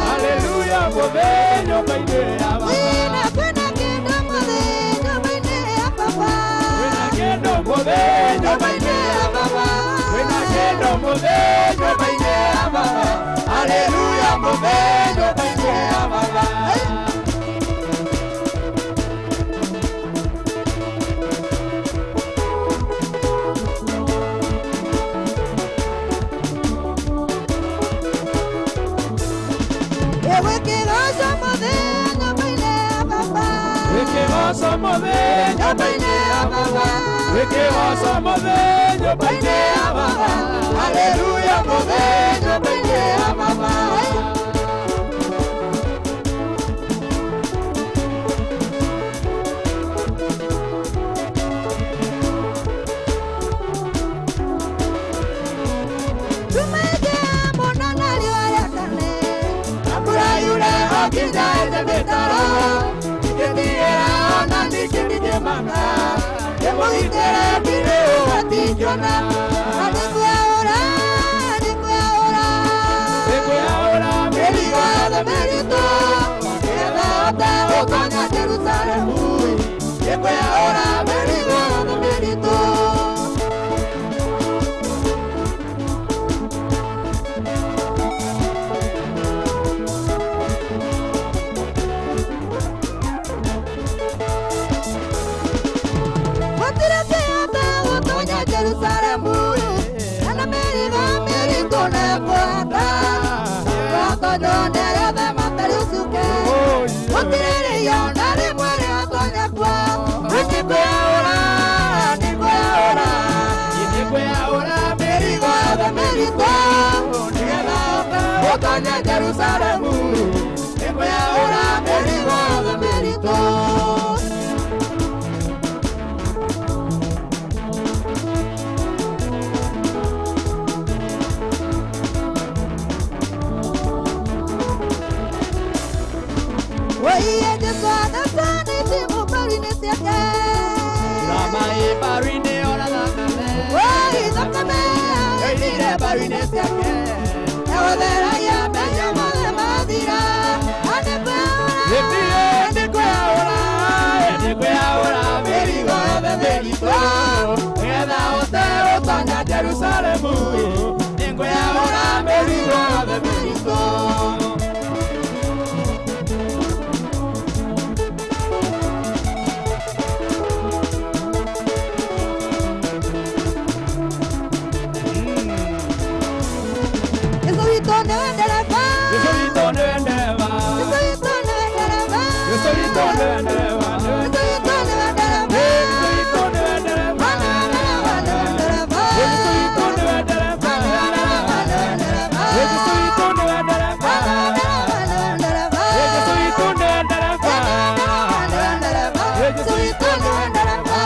Haleluya mũthĩ nyũmba-inĩ ya baba. Kwĩna kĩndũ mũthĩ nyũmba-inĩ ya baba. Kwĩna kĩndũ mũthĩ nyũmba-inĩ ya baba. Kwĩna kĩndũ mũthĩ nyũmba-inĩ ya baba. Haleluya mũthĩ nyũmba-inĩ ya baba. Ĩgwĩkĩgoco mũthĩ nyũmba-inĩ ya baba. Wĩkĩgoco mũthĩ nyũmba-inĩ ya baba. Wĩkĩgoco mũthĩ nyũmba-inĩ ya baba. Haleluya mũthĩ nyũmba-inĩ ya baba. Tumĩte mũno na riũa rĩakane. Mbura yure o nginya ĩte mĩtaro ingĩtigĩra ona ningĩ ndingĩmaka ndĩmũgitĩre ndirĩ ũgwati ingĩona. Na nĩngwĩyaũra, nĩngwĩyaũra. Nĩngwĩyaũra mĩrigo yothe mĩritũ nĩgetha hote gũtonya Jerusalemu. Nĩngwĩyaũra mĩrigo yothe mĩritũ. Gũtirĩ kĩhota gũtonya Jerusalemu na mĩrigo mĩritũ nĩngwenda. Gwatonywo nĩ arĩa othe matarĩ ũcuke. Gũtirĩ rĩia ona rĩmwe rĩatonya kuo. Nĩngwĩyaũra, nĩngwĩyaũra, nĩngwĩyaũra mĩrigo yothe mĩritũ nĩgetha hote gũtonya Jerusalemu. Nĩngwĩyaũra mĩrigo yothe mĩritũ. Oiye Jesũ athacanĩte mbaru-inĩ ciake. Ramaĩ mbaru-inĩ ora thakame. Oi thakame Yoimire mbaru-inĩ ciake. Egũtheragia mehia mothe mathira. Nĩngwĩyaũra, nĩngwĩyaũra, nĩngwĩyaũra mĩrigo yothe mĩritũ nĩgetha hote gũtonya Jerusalemu. Nĩngwĩyaũra mĩrigo yothe mĩritũ. Jesũ witũ nĩwe ndereba. Jesũ witũ nĩwe ndereba. Jesũ witũ nĩwe ndereba. Jesũ witũ nĩwe ndereba. Jesũ witũ nĩwe ndereba. Jesũ witũ nĩwe ndereba. Jesũ witũ nĩwe ndereba. Jesũ witũ nĩwe ndereba. Jesũ witũ nĩwe ndereba. Jesũ witũ nĩwe ndereba.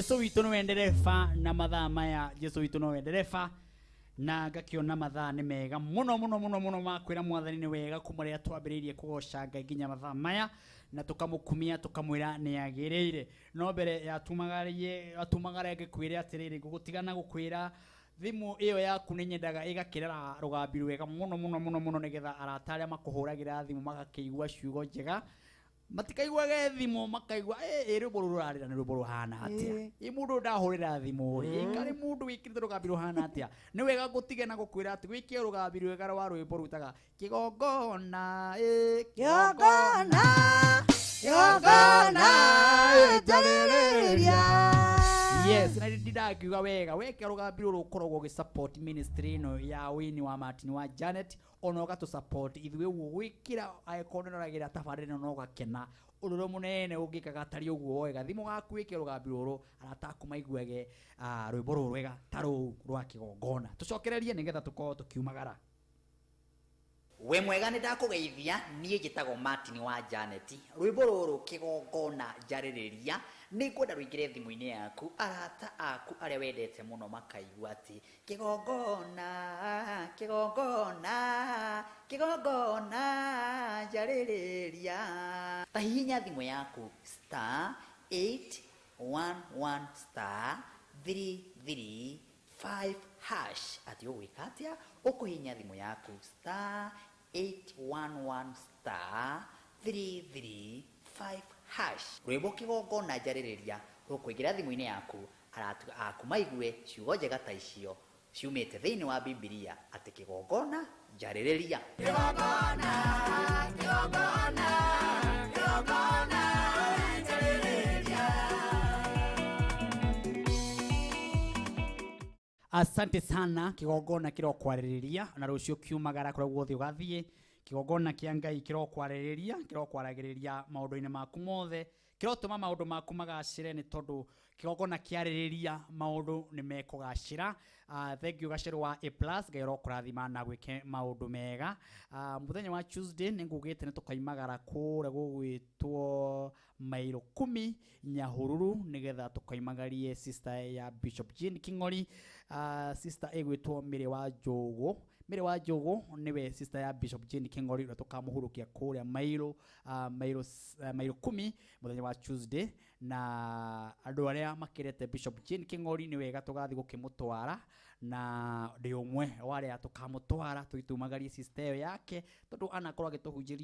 Jesu witũ nĩwe ndereba na mathaa maya Jesu witũ nowe ndereba na ngakiona mathaa nĩ mega mũno mũno mũno mũno ma kwĩra mwathani nĩ wega kuma rĩrĩa twambĩrĩirie kũgoca Ngai nginya mathaa maya na tũkamũkumia tũkamwĩra nĩ agĩrĩire. No mbere ya tumagare ngĩkwĩre atĩrĩrĩ, ngũgũtigana gũkwĩra thimu ĩyo yaku nĩ nyendaga ĩgakĩrera rũgambi rwega mũno mũno mũno mũno nĩgetha arata arĩa makũhũragĩra thimũ magakĩigua ciugo njega, matikaiguage thimũ makaigua ĩ rwĩmbo rũrũ rũrarĩra nĩ rwĩmbo rũhana atĩa, ĩ mũndũ ndahũrĩra thimũ rĩ, ĩ karĩ mũndũ wĩkĩrĩte rũgambi rũhana atĩa. Nĩ wega ngũtige na gũkwĩra atĩ wĩkĩre rũgambi rwega rwa rwĩmbo rwĩtaga kĩgongona, ĩ kĩgongona, kĩgongona njarĩrĩria. Yes, na ndindakiuga wega weke rũgambi rũrũ ũkoragwo ũgĩ support ministry ĩno ya wini wa Martin wa Janet, ona ũgatũ support ithuĩ ũguo gwĩkĩra angĩkorwo nĩ ũragĩra tabarĩra ĩno na ũgakena ũndũ ũrĩa mũnene ũngĩkaga tarĩ ũguo woe gathimũ gaku wĩkĩre rũgambi rũrũ arata aku maiguage rwĩmbo rũrũ rwega ta rũu rwa kĩgongona. Tũcokererie nĩgetha tũkorwo tũkiumagara. We mwega nĩ ndakũgeithia, niĩ njĩtagwo Martin wa Janet. Rwĩmbo rũrũ kĩgongona njarĩrĩria nĩ ngwenda rũingĩre thimũ-inĩ yaku, arata aku arĩa wendete mũno makaigua atĩ kĩgongona, kĩgongona, kĩgongona njarĩrĩria. Ta hihinya thimũ yaku star 811 star 335 hash. Atĩ ũgwĩka atĩa? Ũkũhihinya thimũ yaku star 811 star 335 hash. Rwĩmbo kĩgongona njarĩrĩria rũkũingĩra thimũ-inĩ yaku, arata aku maigue ciugo njega ta icio ciumĩte thĩinĩ wa Bibilia atĩ kĩgongona njarĩrĩria. Kĩgongona, kĩgongona, kĩgongona njarĩrĩria. Asante sana. Kĩgongona kĩrokwarĩrĩria na rũciũ kiumagara kũrĩa guothe ũgathiĩ, kĩgongona kĩa Ngai kĩrokwarĩrĩria, kĩrokwaragĩrĩria maũndũ-inĩ maku mothe, kĩrotũma maũndũ maku magacĩre nĩ tondũ kĩgongona kĩarĩrĩria maũndũ nĩ mekũgacĩra. Thank you Gacerũ wa A plus, Ngai arokũrathima na gwĩke maũndũ mega. Mũthenya wa Tuesday nĩ ngugĩte nĩ tũkoimagara kũrĩa gũgwĩtwo mairo 10 Nyahururu nĩgetha tũkoimagarie sister ya Bishop Jane King'ori. Sister ĩgwĩtwo Mĩrĩ wa Njũgũ. Mĩrĩ wa Njũgũ nĩwe sister ya Bishop Jane King'ori ũrĩa tũkamũhurũkia kũrĩa mairo 10 mũthenya wa Tuesday. Na andũ arĩa makĩrete Bishop Jane King'ori nĩ wega tũgathiĩ gũkĩmũtwara, na ndĩ ũmwe wa arĩa tũkamũtwara tũgĩtumagarie sister ĩyo yake tondũ anakorwo agĩtũhunjĩria.